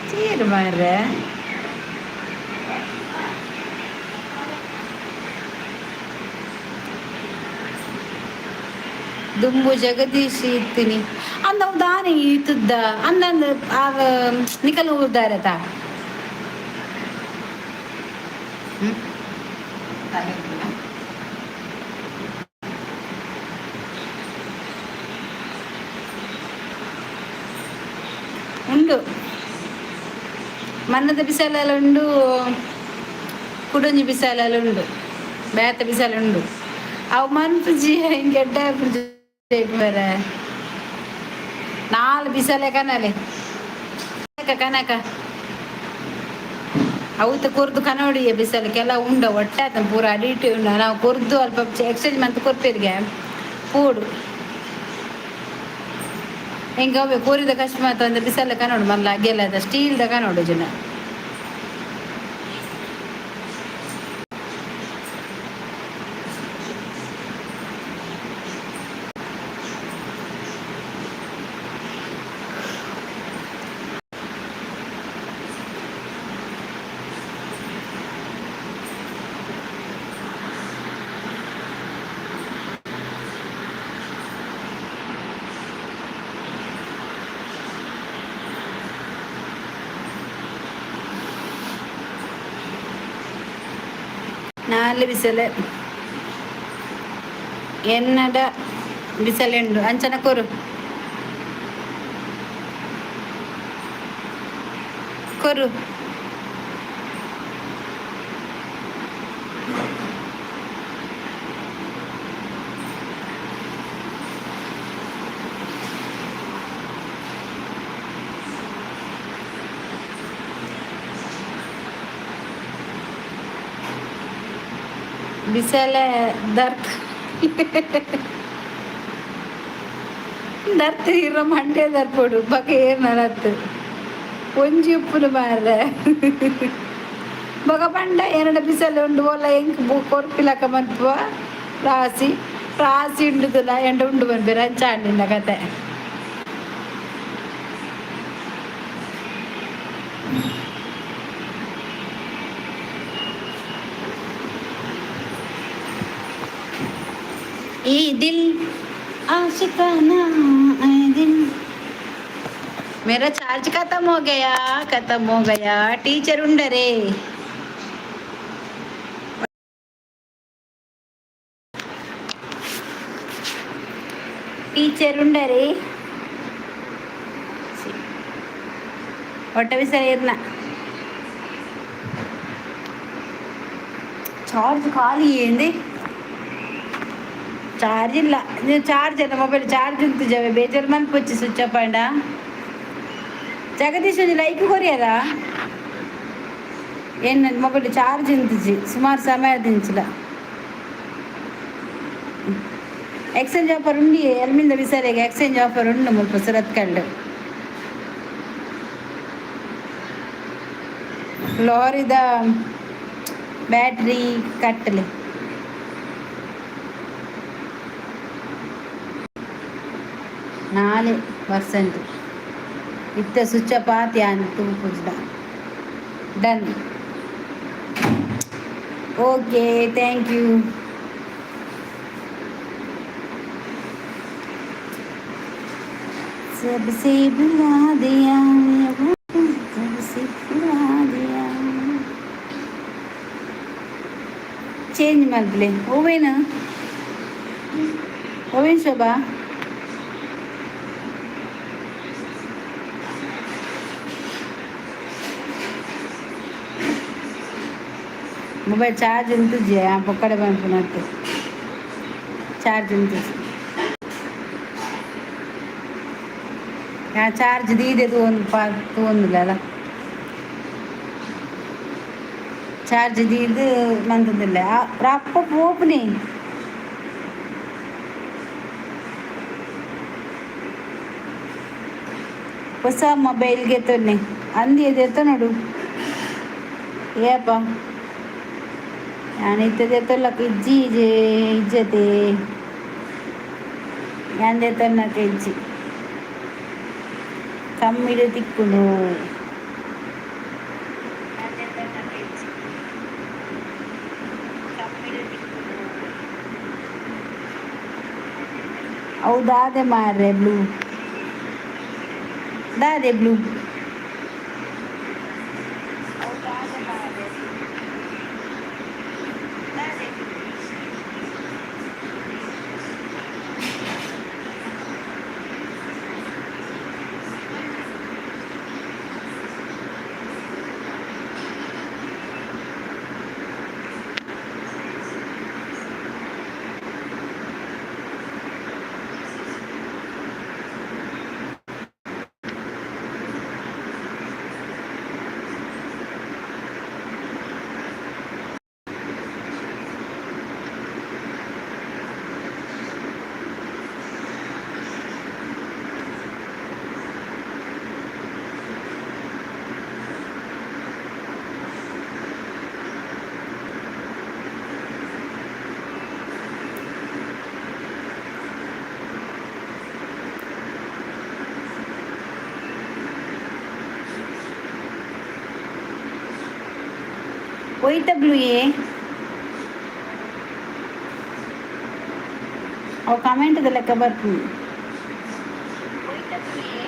ಚೀರು ಮಾರ್ರೆ. ದುಂಬು ಜಗದೀಶ್ ಇತ್ತಿನಿ ಅಂದ ದಾನಿ ಇತ್ತುದ್ದ ಅಂದಂದು ಆ ನಿಕಲ್ ಊರ್ದಾರತ. ಉಂಡು ಮನ್ನದ ಬಿಸಾಲೆಲ್ಲ ಉಂಡು, ಕುಡೊಂಜಿ ಬಿಸಾಲೆಲ್ಲ ಉಂಡು, ಬೇತ ಬಿಸಾಲೆ ಉಂಡು. ಅವು ಮನ್ಪುಜಿ ಹಿಂಗೆ ಎಡ್ಡೆ ಬರ ನಾಲ್ ಬಿಸಾಲೆ ಕನಲೆ ಕನಕ ಅವುತ ಕೊರ್ದು ಕನೋಡಿ ಬಿಸಲು ಕೆಲ ಉಂಡ ಒಟ್ಟೆ ಆತನ ಪೂರ ಅಡಿಟ್ ಉಂಡ. ನಾವು ಕೊರ್ದು ಅಲ್ಪ ಎಕ್ಸ್ಚೇಂಜ್ ಮಂತ್ ಕೊರ್ಪೇರಿಗೆ ಪೋಡು ಹೆಂಗೆ ಅವೇ ಕೋರಿದ ಕಷ್ಟ ಅಂದ್ರೆ ಬಿಸಲ ಕನೋಡು ಮಲ್ಲ ಅಗೆಲ್ಲ ಸ್ಟೀಲ್ದ ಕನೋಡು ಜನ. ನಾಲ್ ಬಿಸಲೆ ಎನ್ನಡ ಬಿಸಲೆ ಉಂಡು ಅಂಚನ ಕೊರು ಕೊರು. ಬಿಸಲೆ ದರ್ತ್ ದರ್ತ್ ಇರ ಮಂಡೆ ದರ್ಪೊಡು ಬಕ ಏರ್ನಲತ್ತು ಒಂಜಿ ಉಪ್ಪುನು ಮಾರ್ರೆ. ಬೊಕ ಪಂಡ ಎನ್ನಡ ಬಿಸಲೆ ಉಂಡು ಓಲ ಎಂಕ್ ಕೊರ್ಪಿಲಕ ಮನ್ಪುವ ರಾಸಿ ರಾಸಿ ಉಂಡುದುಲ ಎಂಡ ಉಂಡು ಮನ್ಪೆರ್ ಅಂಚಾಂಡಿನ ಕತೆ. ए दिल आशिकाना, ऐ दिल। मेरा चार्ज खत्म हो गया, खत्म हो गया। टीचर उंडरे? ಟೀಚರ್ ಉಂಡರೆ? ಒಟ್ಟ ಬಿಸಲ ಇರ್ನ ಚಾರ್ಜ್ ಖಾಲಿ ఏంది? ಚಾರ್ಜ್ ಇಲ್ಲ. ನೀವು ಚಾರ್ಜ್ ಅಲ್ಲ, ಮೊಬೈಲ್ ಚಾರ್ಜ್ ಉಂಟು. ಬೇಜಾರು ಮನ್ಪೊಚ್ಚಿ ಸ್ವಿಚ್ ಆಫ್ ಆಂಡ. ಜಗದೀಶ್, ಒಂಜಿ ಲೈಕ್ ಕೊರಿಯರ. ಏನು ಮೊಬೈಲ್ ಚಾರ್ಜ್ ಉಂತುಜಿ ಸುಮಾರು ಸಮಯ ದಿಂಚಿಲ. ಎಕ್ಸ್ಚೇಂಜ್ ಆಫರ್ ಉಂಡಿ ಎಲ್ಮಿಂದ ಬಿಸರೆಗೆ ಎಕ್ಸ್ಚೇಂಜ್ ಆಫರ್ ಉಂಡು ಮುಲ್ಪ ಸುರತ್ಕಲ್ಡ್. ಲಾರಿದ ಬ್ಯಾಟ್ರಿ ಕಟ್ಟಲೆ 4%. ಇತ್ತೆ ಸ್ವಿಚ್ ಆಫ್ ಆತಿ ತೂಪುಜ್ಡ. Done, okay, thank you. सबसे भुला दिया, सबसे भुला दिया. ಚೇಂಜ್ ಮಲ್ಪಲೆ. ಓವೇನು ಓವೇನು ಶೋಭಾ? ಮೊಬೈಲ್ ಚಾರ್ಜ್ ಉಂತುಜಿ. ಪೊಕ್ಕಡೆ ಪನ್ಪುನತ್ತು ಚಾರ್ಜ್ ಉಂತುಜಿ. ಚಾರ್ಜ್ ದೀದೆ ತೂವೊಂದು ಪಾ ತೂವೊಂದುಲ್ಲ. ಚಾರ್ಜ್ ದೀದ್ ಮಂತೊಂದುಲ್ಲೆ. ರಪ್ಪ ಪೋಪುನಿ. ಹೊಸ ಮೊಬೈಲ್ಗೆ ತೊನ್ನೆ ಅಂದಿ ಎತ್ತೊನೊಡು ಏಪ ಯಾನ್ ಇತ್ತೆ ದೆತ್ತೊಲ್ಲಕ ಇಜ್ಜಿ ಇಜ್ಜತೆ. ಯಾನ್ ದೆತ್ತೊನ್ನಕ ಇಜ್ಜಿ, ಕಮ್ಮಿಡ್ ತಿಕ್ಕುಂಡು. ಯಾನ್ ದೆತ್ತೊನ್ನಕ ಇಜ್ಜಿ, ಕಮ್ಮಿಡ್ ತಿಕ್ಕುಂಡು. ಅವು ದಾದೆ ಮಾರ್ರೆ? ಬ್ಲೂ ದಾದೆ? ಬ್ಲೂ ಅವು ದಾದೆ ಮಾರ್ರೆ? ದಾದೆ? ಒಯ್ತ ಬ್ಲೂ ಏ? ಅವು ಕಮೆಂಟ್ದ ಲೆಕ್ಕ ಬರ್ಪುಂಡು. ಒಯ್ತ ಬ್ಲೂ ಏ?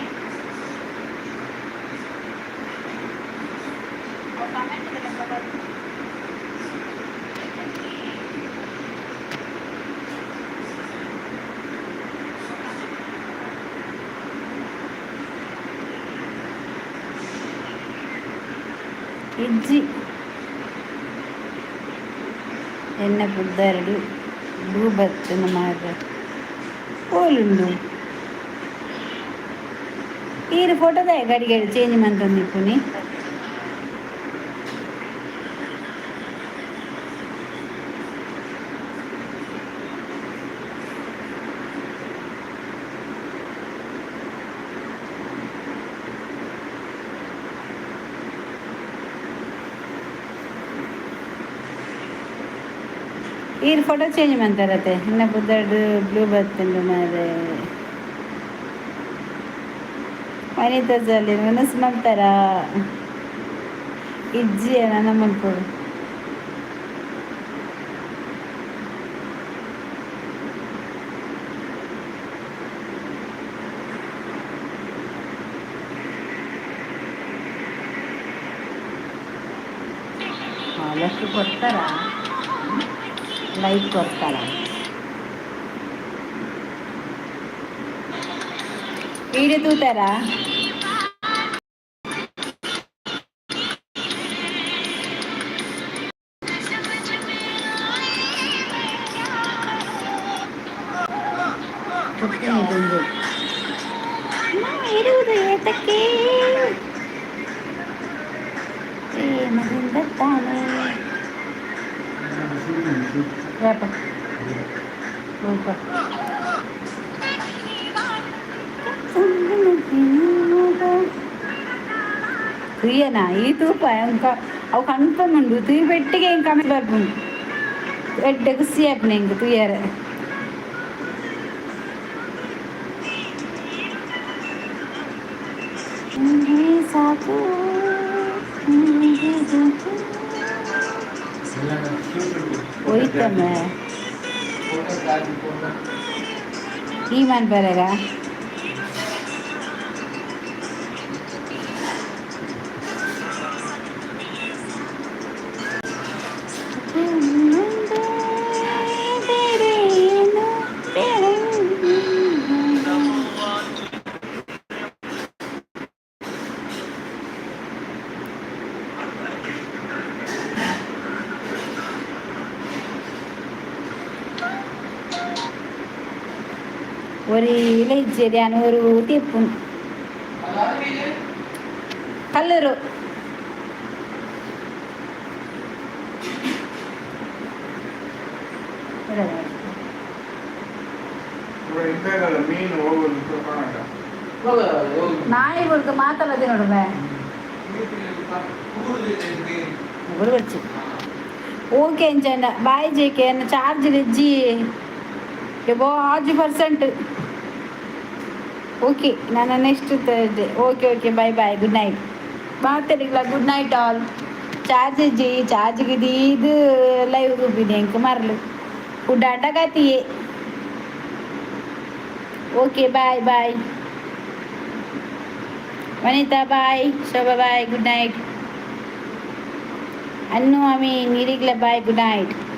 ಅವು ಕಮೆಂಟ್ದ ಲೆಕ್ಕ ಬರ್ಪುಂಡು. ಇಜ್ಜಿ. ಎನ್ನ ಪುದ್ದರ್ಡ್ ಬ್ಲೂ ಬತ್ತುಂಡು ಮಾರ್ರೆ. ಓಲುಂಡು ಈರ್? ಫೋಟೋದ ಗಡಿಗೆ ಚೇಂಜ್ ಮಂತೊಂದಿಪ್ಪುನಿ. ಈರ್ ಫೋಟೋ ಚೇಂಜ್ ಮಂತಾರತೆ ಇನ್ನ ಪುದರ್ಡ್ ಬ್ಲೂ ಬತ್ತುಂಡು ಮಾರೆ. ವನಿತಾ ಜಾಲಿ ಮನಸ್ಸು ಮಲ್ತಾರ ಇಜ್ಜಿ ನನ್ನ ಮಲ್ಪೊಡು. ಲೈಕ್ ಕೊಡ್ತಾರ, ಲೈಕ್ ಕೊಡ್ತಾರ. ವಿಡಿಯೋ ತೂತಾರ. ಇರುವುದು ಏತಕ್ಕೆ ಪ್ರೇಮದಿಂದ ತಾನೇ. ಯಾಪ ರೂಪ. ತುಯ್ಯನಾ ಈ ತೂಪ ఇంకా ಅವು ಕನ್ಫರ್ಮ್ ಉಂಡು. ತುಯ್ ಪೆಟ್ಟಿಗೆ ಇಂಕ ಕಮ್ಮಿ ಬರ್ಪುಂಡು. ಎಡ್ಡೆ ಖುಷಿ ಆಪುಂಡು ಎಂಕ್ ತುಯ್ಯರೆ. ಸಾಕು. ಹೋಯ್ತಮ್ಮ. ಈ ಮನ್ಪರೆಗ. ഒരു ಇಲೆಜ್ಜೆರ್ ഒരു ತಿಪ್ಪು ಕಲ್ಲೂರು. ಮೀನು ಹೋಗೋದು. ನಾಯಿ ಬುಡ್ಕ ಮಾತಾಡೋದು ನೋಡುವೆ. ಬರುವಚ್ಚಿ. ಓಕೆ ಅಂಚಂಡ ಬಾಯ್ ಜೇಕೆ. ಚಾರ್ಜ್ ಇಜ್ಜಿ, ಎಬೋ ಆಜು ಪರ್ಸೆಂಟ್. ಓಕೆ, ನಾನು next Thursday. Okay, okay, bye bye, good night. ಮಾತಾಡಿಲ್ಲ. Good night all. Charge ಇಜ್ಜಿ, ಚಾರ್ಜ್ ಇದು ಲೈವ್ ರೂಪಿನಿ ಎಂಕ್ ಮರಲು food ಕತಿಯೇ. Okay, bye bye Vanitha, bye Shobha, bye, good night. Annu ಅಮಿ ನೀರಿಗ್ಲ, bye, good night.